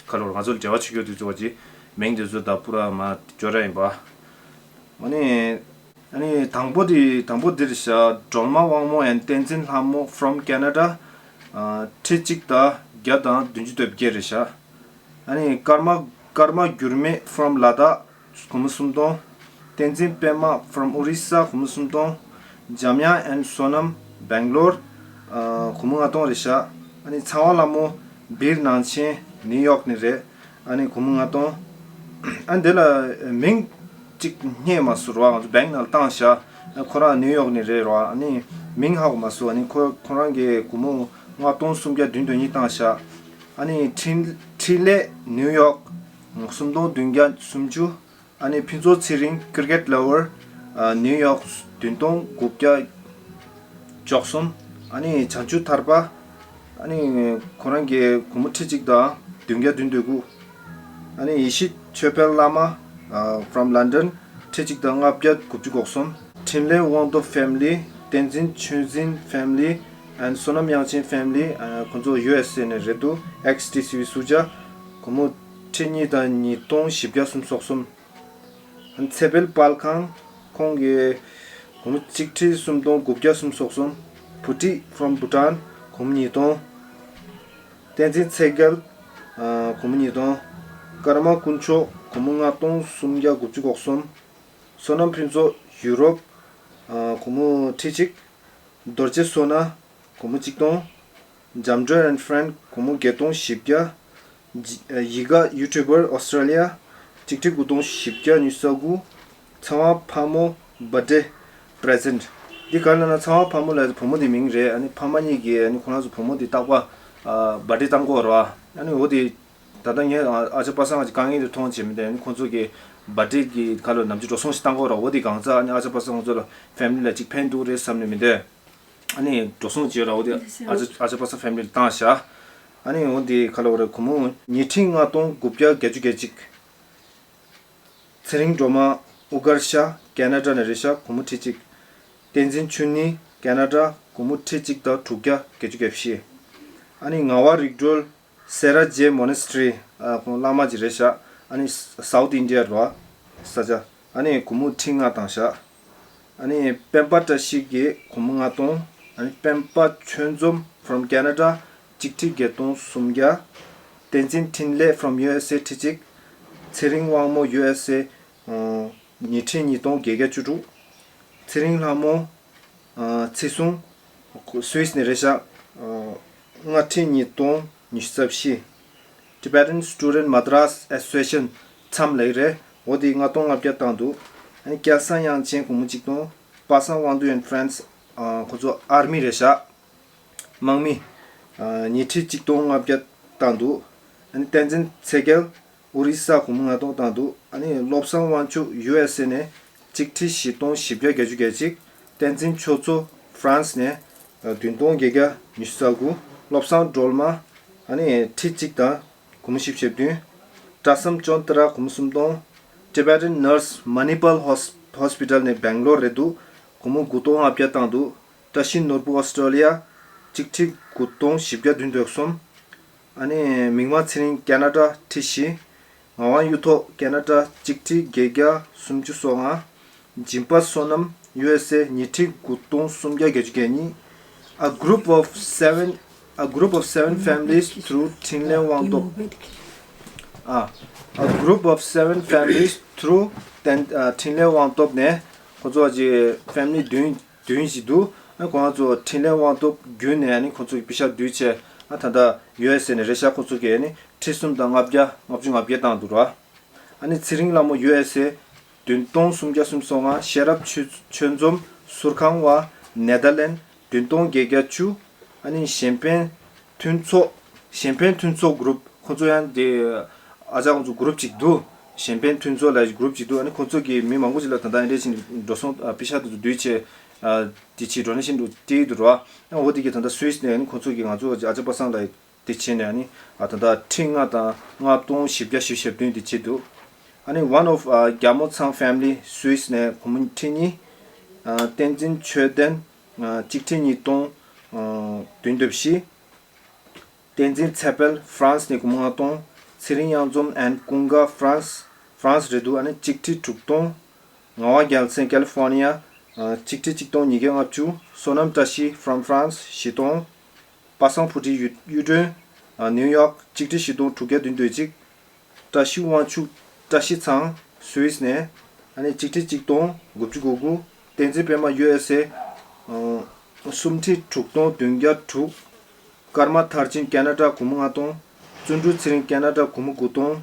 ཁ་ལོར་ང་ཚོ་འབྲེལ་བ་བྱེད་རྒྱུ་དེ་ཚོ་བ་ཅི་མིང་དེ་ཚོ་ད་པུ་ར་མ་སྐྱོར་ར་ཡིན་པ། ཨ་ནི་ཨ་ནི་དང་པོ་དེ་དང་པོ་འདིར་ཤག་སྒྲོལ་མ་དབང་མོ་and བསྟན་འཛིན་ལྷ་མོ་from Canada། ཨ་ཁྲི་གཅིག་དང་བརྒྱ་དང་བདུན་ཅུ་དོན་བརྒྱད་རེད་ཤག་ཨ་ནི་ཀརྨ་ཀརྨ་འགྱུར་མེད་from ལ་དྭགས། སྒོར་མོ་སུམ་སྟོང་། བསྟན་འཛིན་པད་མ་from Orissa། སྒོར་མོ་སུམ་སྟོང་། འཇམ་དབྱངས་and Sonam Bangalore། ཨ་སྒོར་མོ་ལྔ་སྟོང་རེད་ཤག་ཨ་ནི་ཚངས་དབང་ལྷ་མོ་སྦིར་ནང་ཆེན་ནིའུ་ཡོག་ནས་རེད། ཨ་ནི་སྒོར་མོ་ལྔ་སྟོང་། ཨ་འདི་ལ་མིང་གཅིག་རྙེད་མ་སོང་ར། ང་ཚོ་བེང་ནང་ལ་བཏང་ཤག་ཨ་ཁོ་རང་ནིའུ་ཡོག་ནས་རེད་ར། ཨ་ནི་མིང་ཧ་གོ་མ་སོང་། ཨ་ནི་ཁོ་ཁོ་རང་གིས་སྒོར་མོ་ལྔ་སྟོང་སུམ་བརྒྱ་བདུན་དོན་གཉིས་བཏང་ཤག་ཨ་ནི་འཕྲིན་འཕྲིན་ལས་ནིའུ་ཡོག་སུམ་སྟོང་བདུན་བརྒྱ་སུམ་ཅུ། ཨ་ནི་ཕུན་ཚོགས་ཚེ་རིང་Cricket Lover། ཨ་ནིའུ་ཡོག་བདུན་སྟོང་དགུ་བརྒྱ་བཅུ་གསུམ། ཨ་ནི་བྱང་ཆུབ་ཐར་པ། ཨ་ནི་ཁོ་རང་གི་སྒོར་མོ་ཁྲི་གཅིག་དང་བདུན་བརྒྱ་བདུན་དོན་དགུ། ཨ་ནི་ཡེ་ཤེས་ཆོས་འཕེལ་བླ་མ། ཨ་from London། ཁྲི་གཅིག་དང་ལྔ་བརྒྱ་དགུ་བཅུ་གོ་གསུམ། འཕྲིན་ལས་དབང་ཐོབ་ཕེ་མི་ལི། བསྟན་འཛིན་ཆོས་འཛིན་ཕེ་མི་ལི། ཨན་བསོད་ནམས་དབྱངས་ཅན་ཕེ་མི་ལི། ཨ་ཁོང་ཚོ་ཡུ་ཨེས་ཨེ་ནས་རེད་འདུག་ཨེག་སི་ཊི་སི་བི་སུ་ཇ། སྒོར་མོ་ཁྲི་གཉིས་དང་ཉིས་སྟོང་བཞི་བརྒྱ་སུམ་ཅུ་སོ་གསུམ། ཨན་ཚེ་འཕེལ་དཔལ་ཁང་། ཁོང་གིས་སྒོར་མོ་གཅིག་ཁྲི་སུམ་སྟོང་དགུ་བརྒྱ་སུམ་ཅུ་སོ་གསུམ། བུ་ཊི་ཕོམ་བྷུ་ཊཱན། སྒོར་མོ་ཉིས་སྟོང་། བསྟན་འཛིན་ཚེ་རྒྱལ། ཨ་སྒོར་མོ་ཉིས་སྟོང་། ཀརྨ་དཀོན་མཆོག་སྒོར་མོ་ལྔ་སྟོང་སུམ་བརྒྱ་དགུ་བཅུ་གོ་གསུམ། བསོད་ནམས་ཕུན་ཚོགས་ཡུ་རོབ། ཨ་སྒོར་མོ་ཁྲི་གཅིག་རྡོ་རྗེ་བསོད་ནམས། སྒོར་མོ་གཅིག་སྟོང་། འཇམ་སྒྲོལ་ཨེན་ཕྲེན། སྒོར་མོ་བརྒྱད་སྟོང་བཞི་བརྒྱ། ཇི་ཨ་ཡི་ག་ཡུ་ཊུ་བར་ཨོ་སི་ཊྲེ་ལི་ཡ། གཅིག་ཁྲི་དགུ་སྟོང་བཞི་བརྒྱ་ཉི་ཤུ་རྩ་དགུ། ཚེ་དབང་ཕག་མོ་བར་ཌེ་པི་རེ་ཛེན་ཊི། འདི་ག་རེ་ལབ་ན་ཚེ་དབང་ཕག་མོ་ལབ་བུ་མོ་དེ་མིང་རེད། ཨ་ནི་ཕ་མ་གཉིས་ཀྱིས་ཨ་ནི་ཁོ་རང་ཚོ་བུ་མོ་དེ་རྟག་པར་ཨ་བར་ཌེ་བཏང་གི་ཡོད་རེད་བ། ཨ་ནི་འོ་དེ། ད་ལྟ་ངས་ཨ་ཨ་ཅག་པ་སངས་ཀྱི་དཀའ་ངལ་དེ་མཐོང་བྱས་མི་འདུག་ཨ་ནི་ཁོང་ཚོ་གིས་བར་ཌེ་གི་ཁ་ལོ་ནམ་རྒྱུན་འགྲོ་སོང་ཞིག་བཏང་གི་ཡོད་རེད། འོ་དེ་གང་ཚ་ཨ་ནི་ཨ་ཅག་པ་སངས་ཁོང་ཚོ་ལ་ཕེ་མི་ལི་ལ་ཅིག་ཕན་ཐོགས་རེད་བསམ་ནས་མི་འདུག་ཨ་ནི་འགྲོ་སོང་བྱས་ར་འོ་དེ་ཨ་ཅག་ཨ་ཅག་པ་སངས་ཕེ་མི་ལི་ལ་བཏང་བཞག་ཨ་ནི་འོ་དེ་ཁ་ལོ་རེད། སྒོར་མོ་ཉིས་ཁྲི་ལྔ་སྟོང་དགུ་བརྒྱ་བརྒྱད་ཅུ་གྱ་གཅིག་ཚེ་རིང་སྒྲོལ་མ། ཨུ་གར་ཤ། ཀེ་ན་ཌ་ནས་རེད་ཤག་སྒོར་མོ་ཁྲི་གཅིག་བསྟན་འཛིན་ཆོས་ཉིད། ཀེ་ན་ཌ། སྒོར་མོ་ཁྲི་གཅིག་དང་དྲུག་བརྒྱ་བརྒྱད་ཅུ་གྱ་བཞི། ཨ་ནི་ངག་དབང་རིག་གྲོལ། སེ་ར་བྱེས་མོ་ནེ་སི་ཊི་རི། ཨ་ཁོང་བླ་མ་ཅིག་རེད་ཤག་ཨ་ནི་སའུ་ཐི་ཨིན་ཌི་ཡ་རེད་བ། ས་ཆ། ཨ་ནི་སྒོར་མོ་ཁྲི་ལྔ་བཏང་ཤག་ཨ་ནི་སྤེན་པ་བཀྲ་ཤིས་ཀྱིས་སྒོར་མོ་ལྔ་སྟོང་། ཨ་ནི་སྤེན་པ་ཆོས་འཛོམས་from Canada གཅིག་ཁྲི་བརྒྱད་སྟོང་སུམ་བརྒྱ། བསྟན་འཛིན་འཕྲིན་ལས་from ཡུ་ཨེས་ཨེ་ཁྲི་གཅིག་ཚེ་རིང་དབང་མོ་ཡུ་ཨེས་ཨེ། ཨ་ཉིས་ཁྲི་ཉིས་སྟོང་བརྒྱད་བརྒྱ་བཅུ་དྲུག་ཚེ་རིང་ལྷ་མོ། ཨ་ཚེ་བཟུང་། སུད་སི་ནས་རེད་ཤག་ཨ་ལྔ་ཁྲི་ཉིས་སྟོང་ཉི་ཤུ་རྩ་བཞི། Tibetan Student Madras Association མཚམས་ལེགས་རེད། འོ་དེ་ལྔ་སྟོང་ལྔ་བརྒྱ་བཏང་འདུག་ཨ་ནི་སྐལ་བཟང་དབྱངས་ཅན་སྒོར་མོ་གཅིག་སྟོང་། པ་སངས་དབང་འདུས་and friends ཨ་ཁོ་ཚོ་ཨར་མི་རེད་ཤག་དམག་མི། ཨ་ཉིས་ཁྲི་གཅིག་སྟོང་ལྔ་བརྒྱ་བཏང་འདུག་ཨ་ནི་བསྟན་འཛིན་ཚེ་རྒྱལ། ཨོ་རི་ས་སྒོར་མོ་ལྔ་སྟོང་བཏང་འདུག་ཨ་ནི་བློ་བཟང་དབང་ཕྱུག་ཡུ་ཨེས་ཨེ་ནས་གཅིག་ཁྲི་བཞི་སྟོང་བཞི་བརྒྱ་བརྒྱད་ཅུ་གྱ་གཅིག་བསྟན་འཛིན་ཆོས་མཚོ་ཧྥ་རན་སི་ནས་བདུན་སྟོང་བརྒྱད་བརྒྱ་ཉི་ཤུ་རྩ་དགུ་བློ་བཟང་སྒྲོལ་མ། ཨ་ནི་ཁྲི་གཅིག་དང་སྒོར་མོ་བཞི་བཅུ་ཞེ་བདུན། གྲྭ་བསམ་ཅོན་ཏ་ར་སྒོར་མོ་སུམ་སྟོང་། Tibetan Nurse Manipal Hos- Hospital ནས་སྦེང་ལོར་རེད་འདུག་སྒོར་མོ་དགུ་སྟོང་ལྔ་བརྒྱ་བཏང་འདུག་བཀྲ་ཤིས་ནོར་བུ་ཨོ་སི་ཀྲོ་ལི་ཡ། གཅིག་ཁྲི་དགུ་སྟོང་བཞི་བརྒྱ་བདུན་ཅུ་དོན་གསུམ། ཨ་ནི་མིག་དམར་ཚེ་རིང་ཀེ་ན་ཌ་ཁྲི་བཞི། ངག་དབང་གཡུ་ཐོག་ཀེ་ན་ཌ་གཅིག་ཁྲི་བརྒྱད་བརྒྱ་སུམ་ཅུ་སོ་ལྔ། སྦྱིན་པ་བསོད་ནམས་ཡུ་ཨེས་ཨེ་ཉིས་ཁྲི་དགུ་སྟོང་སུམ་བརྒྱ་བརྒྱད་ཅུ་གྱ་གཉིས། A group of seven, a group of seven families through འཕྲིན་ལས་དབང་ཐོབ། ཨ། A group of seven families through བསྟན- ཨ་འཕྲིན་ལས་དབང་ཐོབ་ནས་ཁོ་ཚོ་གི་ཕེ་མི་ལི་བདུན་བདུན་ཞིག་འདུག་ཨ་ཁོང་ཚོ་འཕྲིན་ལས་དབང་ཐོབ་བརྒྱུད་ནས་ཨ་ནི་ཁོང་ཚོ་གི་པེ་ཤག་བསྡུས་བྱས། ཨ་ད་ལྟ་ཡུ་ཨེས་ཨེ་ནས་རེད་ཤག་ཁོང་ཚོ་གིས་ཨ་ནི་ཁྲི་གསུམ་དང་ལྔ་བརྒྱ་ལྔ་བཅུ་ང་བརྒྱད་བཏང་འདུག་ར། ཨ་ནི་ཚེ་རིང་ལྷ་མོ་ཡུ་ཨེས་ཨེ་བདུན་སྟོང་སུམ་བརྒྱ་སུམ་ཅུ་སོ་ལྔ། ཤེས་རབ་ཆོས- ཆོས་འཛོམས་ཟུར་ཁང་བ་ནེ་དར་ལེན་བདུན་སྟོང་བརྒྱད་བརྒྱ་བཅུ། ཨ་ནི་གཞན་ཕན་མཐུན་ཚོགས། གཞན་ཕན་མཐུན་ཚོགས་གུ་རུབ། ཁོང་ཚོ་ཡང་དེ་ཨ་ཅག་ཁོང་ཚོ་གུ་རུབ་ཅིག་འདུག་གཞན་ཕན་མཐུན་ཚོགས་ལ་གུ་རུབ་ཅིག་འདུག་ཨ་ནི་ཁོང་ཚོ་གི་མི་མང་པོ་ཅིག་ལ་ད་ལྟ་ཨེ་འདྲས་ཅིག་འགྲོ་སོང་ཨ་པེ་ཤག་དེ་ཚོ་བསྡུས་བྱས། ཨ་དེ་ཕྱིར་ཌོ་ནེ་ཤན་འགྲོ་སྟེ་འདུག་ར། ཨ་འོ་དེ་གི་ད་ལྟ་སུད་སི་ནས་ཨ་ནི་ཁོང་ཚོ་གི་ང་ཚོ་ཨ་ཅག་པ་སངས་ལ་དེ་བྱས་ནས་ཨ་ནི་ཨ་ད་ལྟ་ཁྲི་ལྔ་དང་ལྔ་སྟོང་བཞི་བརྒྱ་བཞི་བཅུ་ཞེ་བདུན་དེ་བྱས་འདུག་ཨ་ནི་one of ཨ་རྒྱལ་མོ་ཚང་ཕེ་མི་ལི་སུད་སི་ནས་སྒོར་མོ་ཁྲི་གཉིས། ཨ་བསྟན་འཛིན་ཆོས་ལྡན། ཨ་གཅིག་ཁྲི་ཉིས་སྟོང་ཨ་བདུན་དོན་བཞི། བསྟན་འཛིན་ཚེ་འཕེལ་ཧྥ་རན་སི་ནས་སྒོར་མོ་ལྔ་སྟོང་། ཚེ་རིང་གཡང་འཛོམས་ཨན་ཀུན་དགའ་ཧྥ་རན་སི་ཧྥ་རན་སི་རེད་འདུག་ཨ་ནི་གཅིག་ཁྲི་དྲུག་སྟོང་། ངག་དབང་རྒྱལ་མཚན་ཀ་ལི་ཧྥོ་ནི་ཡ། ཨ་གཅིག་ཁྲི་གཅིག་སྟོང་ཉིས་བརྒྱ་ལྔ་བཅུ། བསོད་ནམས་བཀྲ་ཤིས་ཧྥ་རན་སི་བཞི་སྟོང་། པ་སངས་ཕུ་ཊི་གཡུ- གཡུ་སྒྲོན། ཨ་ནིའུ་ཡོག་གཅིག་ཁྲི་བཞི་སྟོང་དྲུག་བརྒྱ་བདུན་དོན་གཅིག་བཀྲ་ཤིས་དབང་ཕྱུག་བཀྲ་ཤིས་ཚང་སུད་སི་ནས་ཨ་ནི་གཅིག་ཁྲི་གཅིག་སྟོང་དགུ་བཅུ་གོ་དགུ། བསྟན་འཛིན་པད་མ་ཡུ་ཨེས་ཨེ། ཨ་སུམ་ཁྲི་དྲུག་སྟོང་བདུན་བརྒྱ་དྲུག་ཀརྨ་མཐར་ཕྱིན་ཀེ་ན་ཌ་སྒོར་མོ་ལྔ་སྟོང་། བརྩོན་འགྲུས་ཚེ་རིང་ཀེ་ན་ཌ་སྒོར་མོ་དགུ་སྟོང་།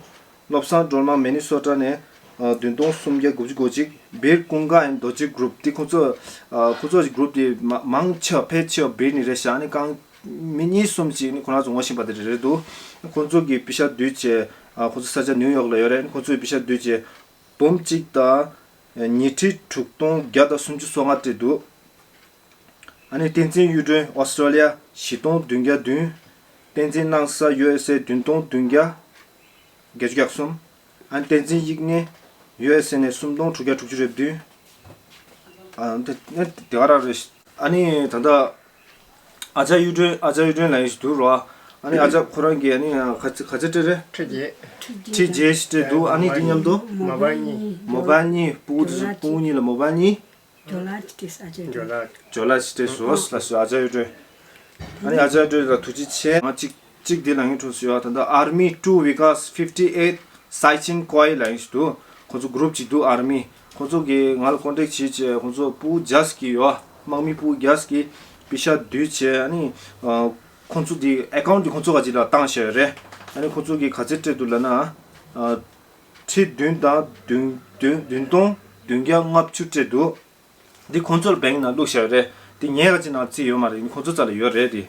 བློ་བཟང་སྒྲོལ་མ་མི་ནི་སོ་ཊ་ནས་ཨ་བདུན་སྟོང་སུམ་བརྒྱ་དགུ་བཅུ་གོ་གཅིག་བིར་ཀུན་དགའ་ཨེན་རྡོ་རྗེ་གུ་རུབ་འདི་ཁོ་ཚོ་ཨ་ཁོ་ཚོ་གི་གུ་རུབ་འདི་མ- མང་ཆེ་བ་ཕལ་ཆེ་བ་བིར་ནས་རེད་ཤག་ཨ་ནི་རྐང་མི་གཉིས་གསུམ་ཅིག་ནི་ཁོ་རང་ཚོ་ངོ་ཤེས་པ་དེ་རེད་འདུག་ཁོ་ཚོ་གི་པེ་ཤག་བསྡུས་བྱས་ཨ་ཁོ་ཚོ་ས་ཆ་ནིའུ་ཡོག་ལ་ཡོད་རེད། ཁོ་ཚོ་གི་པེ་ཤག་བསྡུས་བྱས་འབུམ་གཅིག་དང་ཉི་ཁྲི་དྲུག་སྟོང་བརྒྱ་དང་སུམ་ཅུ་སོ་ལྔ་སྤྲད་འདུག་ཨ་ནི་བསྟན་འཛིན་གཡུ་སྒྲོན་ཨོ་སི་ཀྲོ་ལི་ཡ་བཞི་སྟོང་བདུན་བརྒྱ་བདུན། བསྟན་འཛིན་སྣང་ས་ཡུ་ཨེས་ཨེ་བདུན་སྟོང་བདུན་བརྒྱ་བརྒྱད་ཅུ་གྱ་གསུམ། ཨ་ནི་བསྟན་འཛིན་དབྱིག་གཉེན་ཡུ་ཨེས་ཨེ་ནས་སུམ་སྟོང་དྲུག་བརྒྱ་དྲུག་ཅུ་རེ་བདུན། ཨ་དེ་དེ་ག་རང་རེད། ཨ་ནི་ད་ལྟ་ཨ་ཅག་གཡུ་སྒྲོན། ཨ་ཅག་གཡུ་སྒྲོན་ལ་ཡིན་ཞིག་འདུག་རོ། ཨ་ནི་ཨ་ཅག་ཁོ་རང་གིས་ཨ་ནི་ག་ཚོད་ག་ཚོད་སྤྲད་རེད། ཁྲི་བརྒྱད། ཁྲི་བརྒྱད་ཞིག་སྤྲད་འདུག་ཨ་ནི་འདི་མཉམ་དུ་མོ་བལ་གཉིས། མོ་བལ་གཉིས། སྤུ་གུ་དེ་ཚོ་སྤུ་གུ་གཉིས་ལ་མོ་བལ་གཉིས། ཇོ་ལ་ཅི་ཏེས་ཨ་ཅག་ཇོ་ལ། ཇོ་ལ་ཅི་ཏེས་ཟོས་ལ་ཟོས་ཨ་ཅག་གཡུ་སྒྲོན། ཨ་ནི་ཨ་ཅག་གཡུ་སྒྲོན་ལ་ཐུགས་རྗེ་ཆེ། ང་གཅིག་གཅིག་འདི་ལ་ཡིན་འཁྲུངས་སུ་ཡོད། ད་ལྟ་Army two Vikas fifty eight Sachin Koi ལ་ཡིན་ཞིག་འདུག་ཁོང་ཚོ་གུ་རུབ་ཅིག་འདུག Army། ཁོང་ཚོ་གིས་ང་ལ་ཀོན་ཊེག་བྱས་བྱས། ཁོང་ཚོ་སྤུ་གུ་བརྒྱ་ཞིག་ཡོད། དམག་མི་སྤུ་གུ་བརྒྱ་ཞིག་པེ་ཤ་བསྡུས་བྱས། ཨ་ནི་ཁོང་ཚོ་འདི་ཨེ་ཀའུན་ཊི་འདི་ཁོང་ཚོ་ག་ཅིག་ལ་བཏང་བཞག་ཡོད་རེད། ཨ་ནི་ཁོང་ཚོ་གིས་ག་ཚོད་སྤྲད་འདུག་ལབ་ན། ཁྲི་བདུན་དང་བདུན་བདུན་བདུན་སྟོང་བདུན་བརྒྱ་ལྔ་བཅུ་སྤྲད་འདུག་འདི་ཁོང་ཚོ་ལ་བེང་ནང་བླུགས་བཞག་ཡོད་རེད། འདི་ངའི་ག་ཅིག་ནང་རྩིས་ཡོད་མ་རེད། ཁོང་ཚོ་རྩ་ལ་ཡོད་རེད་དེ།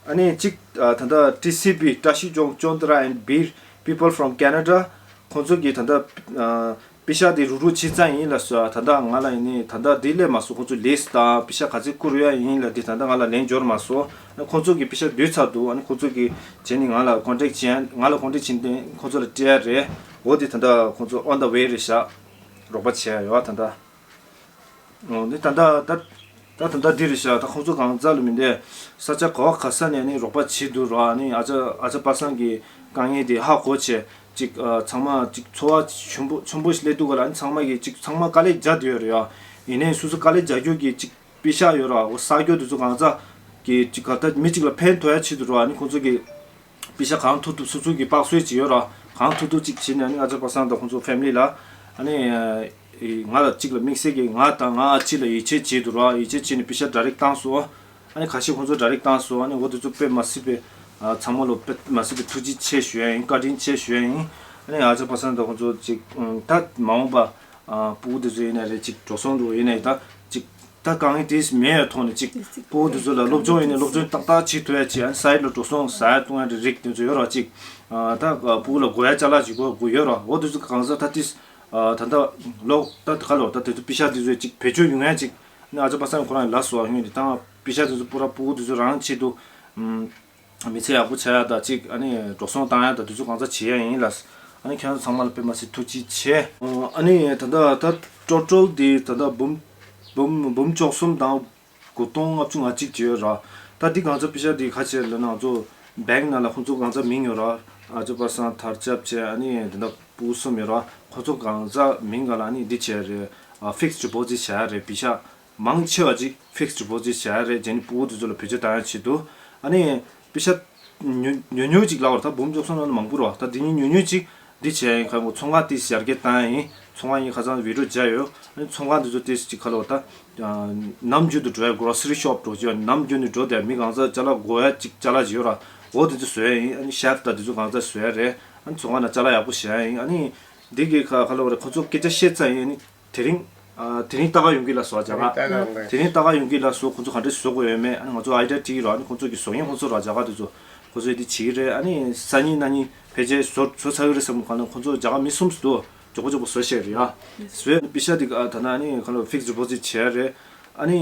ཨ་ནི་གཅིག་ཨ་ད་ལྟ་ཊི་སི་བི། བཀྲ་ཤིས་ལྗོངས་ཅོན་ཏ་ར་and Beer People from Canada ཁོང་ཚོ་གིས་ད་ལྟ་ཨ་པེ་ཤ་དེ་རུག་རུག་ཕྱིན་ཚར་ཡིན་ལབ་སོང་། ད་ལྟ་ང་ལ་ཡིན་ནི་ད་ལྟ་དེ་སླེབས་མ་སོང་། ཁོང་ཚོ་ལིས་དང་པེ་ཤ་ག་ཚོད་བསྐུར་ཡ་ཡིན་ལབ་དེ་ད་ལྟ་ང་ལ་ལན་འབྱོར་མ་སོང་། ཨ་ཁོང་ཚོ་གིས་པེ་ཤ་བསྡུས་ཚར་འདུག་ཨ་ནི་ཁོང་ཚོ་གིས་བྱས་ནི་ང་ལ་ཀོན་ཊེག་བྱས། ང་ལ་ཀོན་ཊེག་བྱས་ནས་ཁོང་ཚོ་ལ་སྤྲད་ཡ་རེད། འོ་དེ་ད་ལྟ་ཁོང་ཚོ་on the way རེད་ཤག་རོགས་པ་བྱས་ཡོད་ད་ལྟ། འོ་འདི་ད་ལྟ་ད་ད་ད་ལྟ་འདི་རེད་ཤག་ད་ཁོང་ཚོ་གང་ཟག་ལ་མི་འདས། ས་ཆ་ག་བ་ག་ས་ནས་ནི་རོགས་པ་བྱེད་འདུག་རོགས། ཨ་ནི་ཨ་ཅག་ཨ་ཅག་པ་སངས་ཀྱི་དཀའ་ངལ་དེ་ཧ་གོ་བྱས་ཅིག་ཨ་ཚང་མ་ཅིག་ཚོར་བ་ཆེན་པོ་ཆེན་པོ་ཞིག་སླེབས་འདུག་ག་ལ། ཨ་ནི་ཚང་མ་གིས་ཅིག་ཚང་མ་དཀའ་ལས་རྒྱག་བསྡད་ཡོད་རེད་ཡ། ཡིན་ནའི་སོ་སོ་དཀའ་ལས་རྒྱག་རྒྱུ་གི་ཅིག་པེ་ཤ་ཡོད་ར། འོ་བསགས་རྒྱུ་དེ་ཚོ་གང་ཟག་གི་ཅིག་ག་ད་མི་གཅིག་ལ་ཕན་ཐོགས་ཡ་ཆེད་དུ་ར། ཨ་ནི་ཁོང་ཚོ་གི་པེ་ཤ་གང་ཐུབ་ཐུབ་སོ་སོ་གི་དཔག་བཟོས་ཅིག་ཡོད་ར། གང་ཐུབ་ཐུབ་ཅིག་བྱས་ནས་ཨ་ནི་ཨ་ཅག་པ་སངས་དང་ཁོང་ཚོ་ཕེ་མི་ལི་ལ་ཨ་ནི་ཨེ་ང་ལ་གཅིག་ལ་དམིགས་བསལ་གྱི་ང་དང་ང་ཨ་ཅེ་ལ་ཡིད་ཆེས་བྱེད་དུ་ར། ཡིད་ཆེས་བྱས་ནས་པེ་ཤ་ཌའི་རེག་བཏང་སོང་། ཨ་ནི་ཁ་ཤས་ཁོང་ཚོ་ཌའི་རེག་བཏང་སོང་། ཨ་ནི་འོ་དེ་ཚོ་དཔེ་མ་སྲིད་པའི་ཨ་ཚང་མ་ལ་དཔེ་མ་སྲིད་པའི་ཐུགས་རྗེ་ཆེ་ཞུ་ཡ་ཡིན། བཀའ་དྲིན་ཆེ་ཞུ་ཡ་ཡིན། ཨ་ནི་ཨ་ཅག་པ་སངས་དང་ཁོང་ཚོ་ཅིག་ཨུམ་ད་མ་འོངས་པ་ཨ་སྤུ་གུ་དེ་ཚོ་ཡིན་ན་རེད། ཅིག་འགྲོ་སོང་འགྲོ་ཡིན་ན་ཡིན་ད་ཅིག་ད་དཀའ་ངལ་དེ་མེད་པའི་ཐོག་ནས་ཅིག་སྤུ་གུ་དེ་ཚོ་ལ་སློབ་སྦྱོང་ཡིན་ནའི་སློབ་སྦྱོང་ཏག་ཏག་བྱེད་ཐུབ་ཡ་ཅིག་ཨ་ནི་སའིཌ་ལ་འགྲོ་སོང་ཟ་ཡ་བཏུང་ཡ་དེ་རིགས་དེ་ཚོ་ཡོད་ར། ཅིག་ཨ་ད་སྤུ་གུ་ལ་དགོས་ཡ་ཅ་ལག་ཅིག་དགོས་དགོས་ཡོད་ར། འོ་དེ་ཚོ་གང་ཟག་ད་ཏིས་ཨ་ད་ད་ལོ་ད་ག་ལོ་ད་དེ་ཚོ་པེ་ཤ་དེ་ཚོ་ཅིག་བེད་སྤྱོད་ཡོང་ཡ་ཅིག་ཨ་ནི་ཨ་ཅག་པ་སངས་ཁོ་རང་ལ་སོ་ཡོང་ཡ་དེ་ད་པེ་ཤ་དེ་ཚོ་སྤུ་ར་སྤུ་གུ་དེ་ཚོ་རང་ཆེད་དུ་ཨམ། མི་ཚེ་ཡག་པོ་བྱ་ཡག་དང་གཅིག་ཨ་ནི་འགྲོ་སོང་བཏང་ཡག་དང་དེ་ཚོ་གང་ཚ་བྱེད་ཡག་ཡིན་ལ། ཨ་ནི་ཁྱེད་རང་ཚོ་ཚང་མ་ལ་དཔེ་མ་སྲིད་ཐུགས་རྗེ་ཆེ། ཨ་ནི་ད་ལྟ་ད་ཊོ་ཊལ་འདི་ད་ལྟ་འབུམ་འབུམ་འབུམ་བཅུ་གསུམ་དང་དགུ་སྟོང་ལྔ་བཅུ་ང་གཅིག་བྱས་ཡོད་ར། ད་འདི་གང་ཚ་པེ་ཤ་འདི་ཁ་ཆེ་ལ་ན་ང་ཚོ་བེང་ནང་ལ་ཁོང་ཚོ་གང་ཚ་མིང་ཡོད་ར། ཨ་ཅག་པ་སངས་དར་ཆབ་བྱས། ཨ་ནི་ད་ལྟ་སྤུ་གུ་གསུམ་ཡོད་ར། ཁོང་ཚོ་གང་ཚ་མིང་ག་ལ་ཨ་ནི་འདི་བྱས་རེད། ཨ་ཕིག་སི་ཌི་པོ་ཛིཊ་བྱས་རེད། པེ་ཤ། མང་ཆེ་བ་ཅིག་ཕིག་སི་ཌི་པོ་ཛིཊ་བྱ་ཡ་རེད། རྗེས་ནས་སྤུ་གུ་དེ་ཚོ་ལ་བེད་སྤྱོད་བཏང་ཡ་ཆེད་དུ། ཨ་ནི་པེ་ཤ་ཉུང་ཉུང་ཉུང་ཅིག་ལབ་པ་རེད། ད་འབུམ་བཅུ་གསུམ་ནང་ལ་མང་པོ་རེད་བ། ད་འདི་གཉིས་ཉུང་ཉུང་ཅིག་འདི་བྱས་ཡིན། ཁ་ངོ་ཚོང་ཁང་ཏིས་ཡར་རྒྱས་བཏང་ཡ་ཡིན། ཚོང་ཁང་ཡིན་ཁ་སང་བི་ཌིའོ་མཇལ་ཡོད། ཨ་ནི་ཚོང་ཁང་དེ་ཚོ་ཏིས་ཅིག་ཁ་ལོ་ད་ནམ་རྒྱུན་དུ་འགྲོ་ཡ་གྷོ་རོ་སི་རི་ཤོབ་འགྲོ་རྒྱུ་ནམ་རྒྱུན་དུ་འགྲོ་བསྡད་མི་གང་ཚ་ཅ་ལག་དགོས་ཡ་ཅིག་ཅ་ལག་ཅིག་ཡོད་ར། འོ་དེ་ཚོ་བཟོ་ཡ་ཡིན། ཨ་ནི་ཤེལ་ཕི་ད་དེ་ཚོ་གང་ཚ་བཟོ་ཡ་རེད། ཨ་ནི་ཚོང་ཁང་ནང་ཅ་ལག་ཡག་པོ་བཞག་ཡ་ཡིན། ཨ་ནི་འདི་གི་ཁ་ཁ་ལོ་རེད། ཁོ་ཚོ་སྐད་ཆ་བཤད་ཚར་ཡིན། ཨ་ནི། དེ་རིང་། ཨ་དེ་རིང་ལྟ་ག་ཡོང་གི་ལ་སོ་རྒྱ་གར། དེ་རིང་ལྟ་ག་ཡོང་གི་ལ་སོ་ཁོང་ཚོ་ག་འདྲས་བཟོ་དགོས་ཡོད་མེད། ཨ་ནི་ང་ཚོ་ཨའི་ཌི་ཡ་དྲིས་རོགས། ཨ་ནི་ཁོང་ཚོ་གི་བཟོ་མཁན་ཁོང་ཚོ་རོགས་རྒྱ་གར་དེ་ཚོ་ཁོང་ཚོས་དེ་བྱེད་ཀྱི་རེད། ཨ་ནི་སང་ཉིན་གནངས་ཉིན་ཕལ་ཆེར་བཟོ་བཟོ་ཚར་གི་རེད་བསམ་ག་ལ། ཁོང་ཚོ་རྒྱ་གར་མི་གསུམ་ཞིག་འདུག་མགྱོགས་པོ་མགྱོགས་པོ་བཟོ་བཤད་རེད་ཡ། བཟོས་ནས་པེ་ཤ་དེ་ཨ་ད་ན་ཨ་ནི་ག་ལ་ཕིག་སི་ཌི་པོ་ཛིཊ་བྱས་རེད། ཨ་ནི་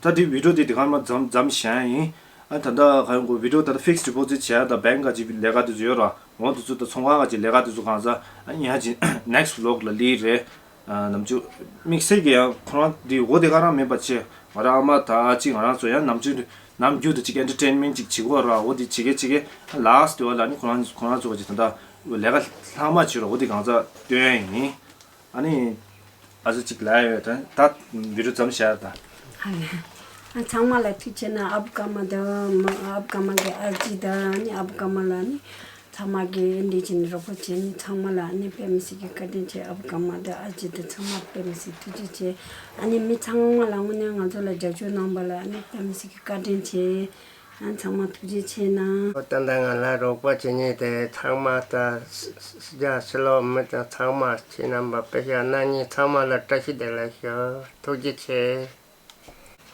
ད་དེ་བི་ཌིའོ་དེ་དེ་ག་མ་མཚམས་མཚམས་བཞག་ཡིན། ཨ་ད་ལྟ་ག་ཡོང་གོ་བི་ཌིའོ་ད་ལྟ་ཕིག་སི་ཌི་པོ་ཛིཊ་བྱས་ད་བེང་ག་ཅིག་ལས་ཀ་དེ་ཚོ་ཡོད་ར། འོ་དེ་ཚོ་ད་ཚོང་ཁང་ག་ཅིག་ལས་ཀ་དེ་ཚོ་གང་ཚ་ཨ་ནི་ཡང་ཅིག་ནེག་སི་ཊི་བི་ལོག་ལ་ལི་རེད། ནམ་རྒྱུན་དམིགས་བསལ་གྱི་ཡང་ཁོ་རང་འདི་འོ་དེ་ག་རང་མིན་པ་ཆེ། ང་རང་ཨ་མ་ད་ཨ་ཅེ་ང་རང་ཚོ་ཡང་ནམ་རྒྱུན་ནམ་རྒྱུན་དུ་ཅིག་ཨེན་ཊར་ཊེན་མེན་ཊི་ཅིག་བྱེད་དགོས་ར། འོ་དེ་བྱེད་གེ་བྱེད་གེ་ལཱ་སི་ཊི་དེ་བ་ལ་ནི་ཁོ་རང་ཁོ་རང་ཚོ་ག་ཅིག་ད་ལྟ་ལས་ཀ་ལྷག་མ་བྱེད་ར། འོ་དེ་གང་ཚ་སྟོན་ཡ་ཡིན། ཨ་ནི་ཨ་ཅེ་ཅིག་ལ་ཡོད་ད་ད་བི་ཌིའོ་མཚམས་བཞག་ད། ཨ་ནི་ཨ་ཚང་མ་ལ་ཐུགས་རྗེ་ཆེ་གནང་། ཨ་བུ་ཀརྨ་དང་ཨ་བུ་ཀརྨ་གི་ཨ་ཅེ་དང་ཨ་ནི་ཨ་བུ་ཀརྨ་ལ་ནི། ཚང་མ་གིས་འདི་བྱས་ནས་རོགས་པ་བྱས་ནས་ཚང་མ་ལ་ཨ་ནི་དཔེ་མི་སྲིད་ཀྱི་བཀའ་དྲིན་ཆེ། ཨ་བུ་ཀརྨ་དང་ཨ་ཅེ་དང་ཚང་མ་དཔེ་མི་སྲིད་ཐུགས་རྗེ་ཆེ། ཨ་ནི་མི་ཚང་མ་ལ་དངོས་གནས་ང་ཚོ་ལ་རྒྱབ་སྐྱོར་གནང་པ་ལ་ཨ་ནི་དཔེ་མི་སྲིད་ཀྱི་བཀའ་དྲིན་ཆེ། ཨ་ཚང་མ་ཐུགས་རྗེ་ཆེ་གནང་། ད་ལྟ་ང་ལ་རོགས་པ་བྱེད་མཁན་དེ་ཚང་མ་ད་སི་སི་རྒྱ་ཕྱི་ལོགས་མི་དང་ཚང་མ་ཁྱེད་རྣམ་པ་དཔེ་ཤ་གནང་མཁན་ཚང་མ་ལ་བཀྲ་ཤིས་བདེ་ལེགས་ཞུ། ཐུགས་རྗེ་ཆེ།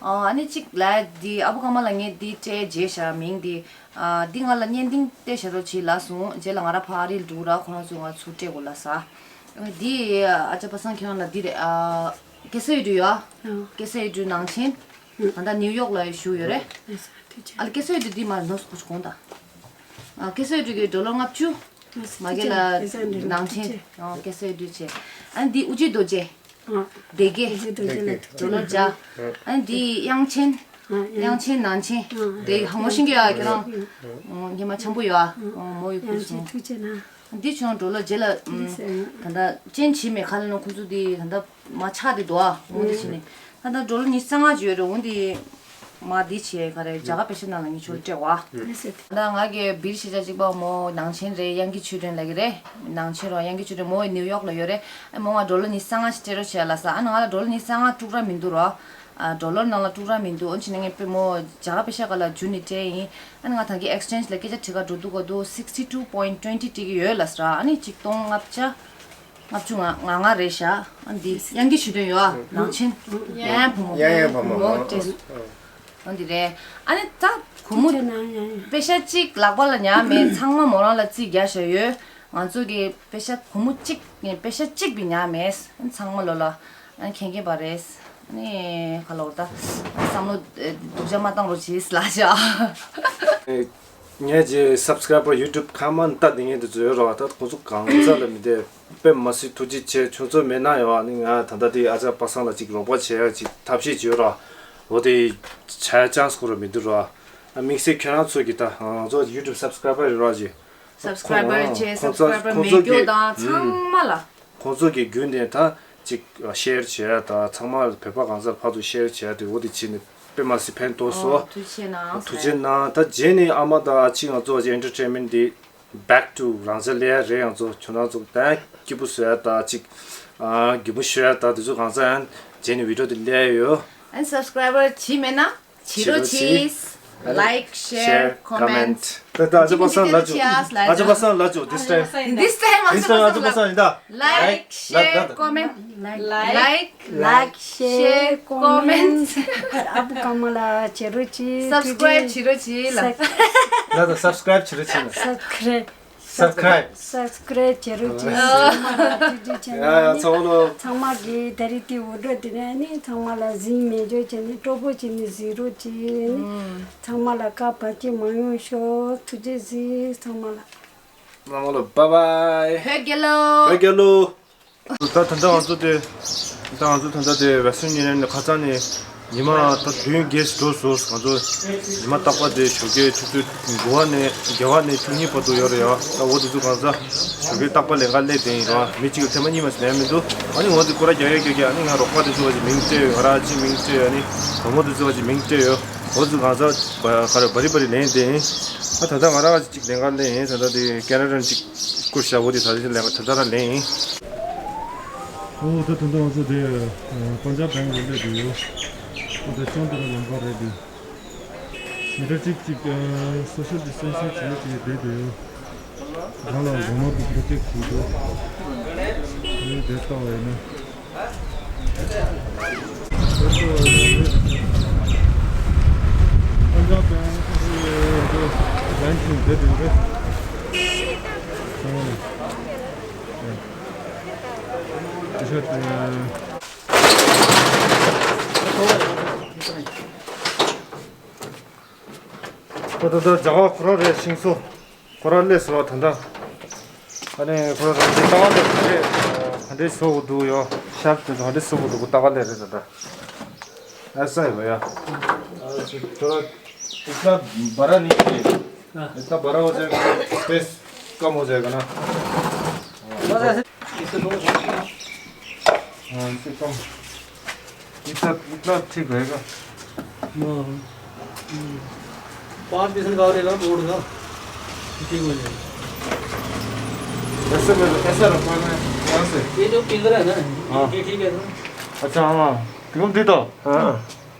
ཨ་ནི་གཅིག་ལ་འདི་ཨ་བུ་ཀརྨ་ལ་ངས་འདི་སྤྲད་རྗེས་བཞག་མིང་འདི། ཨ་འདི་ང་ལ་བརྙན་འཕྲིན་སྤྲད་བཞག་རོགས་བྱེད་ལབ་སོང་། རྗེས་ལ་ང་རང་ཕར་ཨ་རིར་འགྲོ་ར། ཁོ་རང་ཚོ་ང་ཚུར་སྤྲད་དགོས་ལབ་ས། འདི་ཨ་ཅག་པ་སངས་ཁྱེད་རང་ལ་འདི་རེད། ཨ་ཀེ་སར་ཡུལ་གྲུ་ཡོད་ཨ། ཀེ་སར་ཡུལ་གྲུ་ནང་ཆེན། ད་ལྟ་ནིའུ་ཡོག་ལ་བཞུགས་ཡོད་རེད། ཨ་ལ་ཀེ་སར་ཡུལ་གྲུ་འདི་མ་ནོར་སོང་ཁོ་ཚོ་དགོངས་དག་ཨ་ཀེ་སར་ཡུལ་གྲུ་གི་ཌོ་ལར་ལྔ་བཅུ། མ་གི་ལ་ནང་ཆེན། ཨ་ཀེ་སར་ཡུལ་གྲུ་བྱས། ཨ་འདི་ཨུ་ཅི་རྡོ་རྗེ། སྡེ་དགེ། སྡེ་དགེ་ལ་ཐུགས་རྗེ་གནང་། ཨ་ནི་འདི་དབྱངས་ཅན། དབྱངས་ཅན་ནང་ཆེན། དེ་ཧ་མོ་ཤིང་གི་ཡ་ཁྱེད་རང་། ཉི་མ་འཆམ་པོ་ཡོད་ཨ། མོ་ཡི་ཁུ་སོང་། ཐུགས་རྗེ་གནང་། འདི་ཆུང་འགྲོ་ལོ་རྗེས་ལ། ད་ལྟ་ཅན་བྱིས་མེད་ཁ་ལ་ནང་ཁོང་ཚོ་འདི་ད་ལྟ་མ་ཆགས་དེ་འདུག་ཨ། འོ་འདི་བྱས་ནས་ད་ལྟ་འགྲོ་ལོ་ཉི་ཤུ་རྩ་ལྔ་ཅིག་ཡོད་རེད། འོ་འདི་མ་འདི་བྱས་ག་རེ་རྒྱ་གར་པེ་ཤ་ནང་ལ་ངས་ཁྱོད་སྤྲད་བ། ད་ང་གི་བིར་ཤེས་བྱ་གཅིག་པ་མོ་ནང་ཆེན་རེད། དབྱངས་སྐྱིད་ཆོས་སྒྲོན་ལབ་ཀྱི་རེད། ནང་ཆེན་རོ། དབྱངས་སྐྱིད་ཆོས་སྒྲོན་མོ་ནིའུ་ཡོག་ལ་ཡོད་རེད། ཨ་མོ་ང་འགྲོ་ལོ་ཉི་ཤུ་རྩ་ལྔ་ཞིག་སྤྲད་རོགས་བྱས་ལབ་ས། ཨ་ནི་ང་ལ་འགྲོ་ལོ་ཉི་ཤུ་རྩ་ལྔ་དཀྲུག་ར་མི་འདུག་རོ། ཨ་ཌོ་ལར་ནང་ལ་དཀྲུག་ར་མི་འདུག་འོན་ཅི་ནས་ངས་དཔེ་མོ་རྒྱ་གར་པེ་ཤ་ག་ལ་འཇུ་ནི་སྤྲད་ཡིན། ཨ་ནི་ང་ད་གི་ཨེག་སི་ཅེན་ཇི་ལ་སྐད་ཆ་དྲི་ག་འགྲོ་འདུག་ག་འདུག sixty two point twenty སྤྲད་ཀྱི་ཡོད་ལབ་ས་ར། ཨ་ནི་ཆིག་སྟོང་ལྔ་བརྒྱ་ལྔ་བཅུ་ང་ལྔ་རེད་ཤག་ཨ་འདི་དབྱངས་སྐྱིད་ཆོས་སྒྲོན་ཡོད་ཨ། ནང་ཆེན། ཡང་ཡང་བུ་མོ། ཡང་ཡང་བུ་མོ། མོ་སྤྲད་སོང་། ཨ་འདི་རེད། ཨ་ནི་ད་གུ་མོ་པེ་ཤ་གཅིག་ལག་པ་ལ་ཉར་མེད། ཚང་མ་མོ་རང་ལ་རྩིས་རྒྱག་བཞག་ཡོད། ང་ཚོ་གི་པེ་ཤ་གུ་མོ་གཅིག་པེ་ཤ་གཅིག་པའི་ཉར་མེད། ཚང་མ་ལོ་ལ་ཨ་ནི་མཁྱེན་མཁྱེན་པ་རེད། ཨ་ནི་ག་ལ་འོ་ད་བསམ་བློ་སྡུག་ཅག་མ་བཏང་རོགས་བྱེད་ལ་ཤག་ངས་ཀྱི་སབ་སི་ཀ་རའི་བར་ཡུ་ཊུབ་ཁ་མ་ལྟ་དེ་ངས་འདི་ཚོ་ཡོད་རོགས། ད་ཁོང་ཚོ་གང་ཚ་ལ་མི་བསྡད། དཔེ་མ་སྲིད་ཐུགས་རྗེ་ཆེ། ཁྱོད་ཚོ་མེད་ན་ཡང་ཨ་ནི་ང་ད་ལྟ་དེ་ཨ་ཅག་པ་སངས་ལ་ཅིག་རོགས་པ་བྱེད་ཡ་ཅིག་ཐབས་ཤེས་བྱེད་རོགས། འོ་དེ་བྱ་ཡ་ཅན་སི་ཁོ་ར་མི་འདུག་རོགས། ཨ་དམིགས་བསལ་ཁྱོད་རང་ཚོ་གི་ད་ང་ཚོ་ཡུ་ཊུབ་སབ་སི་ཀ་རའི་བར་རེད་རོགས་ཅིག་སབ་སི་ཀ་རའི་བར་བྱས། ཁོང་ཚོ་སབ་སི་ཀ་རའི་བར་ཁོང་ཚོ་མེད་རྒྱུ་གི་དང་ཚང་མ་ལ། ཁོང་ཚོ་གི་བརྒྱུད་ནས་ད་ཅིག་ཤེར་བྱེད་ཡ་ད་ཚང་མ་བོད་པ་གང་ཟག་ཕར་ཚུར་ཤེར་བྱེད་ཡ་དེ་འོ་དེ་བྱས་ནས་དཔེ་མ་སྲིད་ཕན་ཐོགས་སོང་། ཨོ་ཐུགས་རྗེ་གནང་། ཐུགས་རྗེ་གནང་། ད་རྗེས་ནས་ཨ་མ་ད་ཨ་ཅེ་ང་ཚོ་ཨེན་ཊར་ཊེན་མེན་ཊི་འདི་བེག་ཊུ་རང་ཅག་ལས་ཡ་རེད། ང་ཚོ་ཁྱོད་རང་ཚོ་ད་སྐྱིད་པོ་བཟོ་ཡ་ད་ཅིག་ཨ་གད་མོ་ཤོར་ཡ་ད་དེ་ཚོ་གང་ཟག་ཡང་རྗེས་ནས་བི་ཌི་ཡོ་དེ་ལས་ཡ་ཡོད། ཨན་སབ་སི་ཀ་རའི་བར་བྱས་མེད་ན། བྱེད་རོགས་གྱིས། Like, share, comment. ད་ད་ཨ་ཅག་པ་སངས་ལབ་ཅོ། ཨ་ཅག་པ་སངས་ལབ་ཅོ། This time. This time ཨ་ཅག་པ་སངས་ལབ་ཅོ། Like, share, comment. Like, like, share, comment. ཨ་བུ་ཀ་མ་ལ་བྱེད་རོགས་གྱིས། Subscribe བྱེད་རོགས་གྱིས་ལ། ལ་ད་སབ་སི་ཀ་རའིབ་བྱེད་རོགས་གྱིས་ལ། Subscribe. Subscribe. Subscribe བྱེད་རོགས་གྱིས། ཚང་མ་ལ་ཐུགས་རྗེ་ཆེ། ཡ་ཡ་ཚང་མ་ལ། ཚང་མ་གིས་ད་རེས་དེ་འུར་སྒྲོག་དེ་ནས་ནི་ཚང་མ་ལ་གཟིགས་མེད་འཇོག་བྱས་ནས་སྤྲོ་པོ་བྱས་ནས་གཟིགས་རོགས་གྱིས། ཚང་མ་ལ་བཀའ་བར་ཆད་མ་ཡོང་ཤོག་ཐུགས་རྗེ་གཟིགས་ཚང་མ་ལ། ཚང་མ་ལ་བཱའི་བཱའི། བོད་རྒྱལ་ལོ། བོད་རྒྱལ་ལོ། ད་ད་ལྟ་ང་ཚོ་དེ། ད་ང་ཚོ་ད་ལྟ་དེ་Western Union ནས་ཁ་སང་ནས་ཉི་མ་ད་བདུན་བརྒྱད་ཙམ་འགྲོ་སོང་། ང་ཚོ་ཉི་མ་རྟག་པར་དེ་ཞོགས་ཀས་ཆུ་ཚོད་དགུ་པ་ནས་བརྒྱད་པ་ནས་བཅུ་གཉིས་བར་དུ་ཡོད་རེད་ཡ། ད་འོ་དེ་ཚོ་གང་ཟག་ཞོགས་ཀས་རྟག་པར་ལས་ཀ་སླེབས་བསྡད་ཡིན་ར། མི་གཅིག་ལ་ཐེངས་མ་གཉིས་མ་ཟིན་ཡ་མི་འདུག་ཨ་ནི་འོ་དེ་སྐོར་ར་རྒྱག་ཡ་རྒྱག་ཡ། ཨ་ནི་ང་རོགས་པ་དེ་ཚོ་བ་ཅིག་མིང་སྤྲད་ཡོད། ང་ར་ཅིག་མིང་སྤྲད་ཡོད། ཨ་ནི་བུ་མོ་དེ་ཚོ་བ་ཅིག་མིང་སྤྲད་ཡོད། འོ་ཚོ་གང་ཟག་ག་རེ་བ་རི་བ་རི་ལེན་བསྡད་ཡིན། ཨ་ད་ལྟ་ང་ར་བ་ཅིག་ལས་ཀ་སླེབས་ཡིན། ད་ལྟ་དེ་ཀེ་ན་ཌ་ནས་ཅིག་བསྐུར་ཤག་འོ་དེ་ད་ལྟ་ལས་ཀ་ད་ལྟ་ར་ལེན་ཡིན། ཨོ་ད་ད་ལྟ་ང་ཚོ་དེ་པན་ཇབ་བྷེང་ལ་སླེབས་འདུག་ཡོད། ཨོ་ད་ཤང་དུ་ར་ལམ་ཁ་རེད་འདུག་མི་ཊར་གཅིག་གཅིག་སོ་ཤལ་ཌི་སི་ཊན་སིང་བྱེད་ཀྱི་བསྡད་འདུག་ཡོད། སྒང་ལ་སྒོར་མོ་གི་པྲོ་ཇེག་བྱེད་འདུག་ཨོ་དེ་ལྟ་བ་ཡིན་ན། ད་ད་ད་རྒྱ་གར་ཁོ་རང་རེད། ཤིང་བཟོ། ཁོ་རང་སླེབས་སོང་བ་ད་ལྟ། ཨ་ནི་ཁོ་རང་རང་གི་ལྟ་བ་ལས་ག་འདྲས་ག་འདྲས་བཟོ་དགོས་འདུག་ཡོད། ཤར་དེ་ཚོ་ག་འདྲས་བཟོ་དགོས་འདུག་ལྟ་བ་ལས་རེད་ད་ལྟ། ऐसा है भैया। थोड़ा इतना बड़ा नहीं चाहिए। हाँ। इतना बड़ा हो जाएगा तो स्पेस कम हो जाएगा ना। बस ऐसे इससे थोड़ा सा। हाँ, इससे कम। इतना, इतना ठीक रहेगा। हाँ। पाँच पीस निकाल देना बोर्ड का, ठीक हो जाएगा। ऐसे में, ऐसा रखो ना, यहाँ से। ये जो पिलर है ना, हाँ। ये ठीक है ना? अच्छा, हाँ, तुम दे दो। हाँ।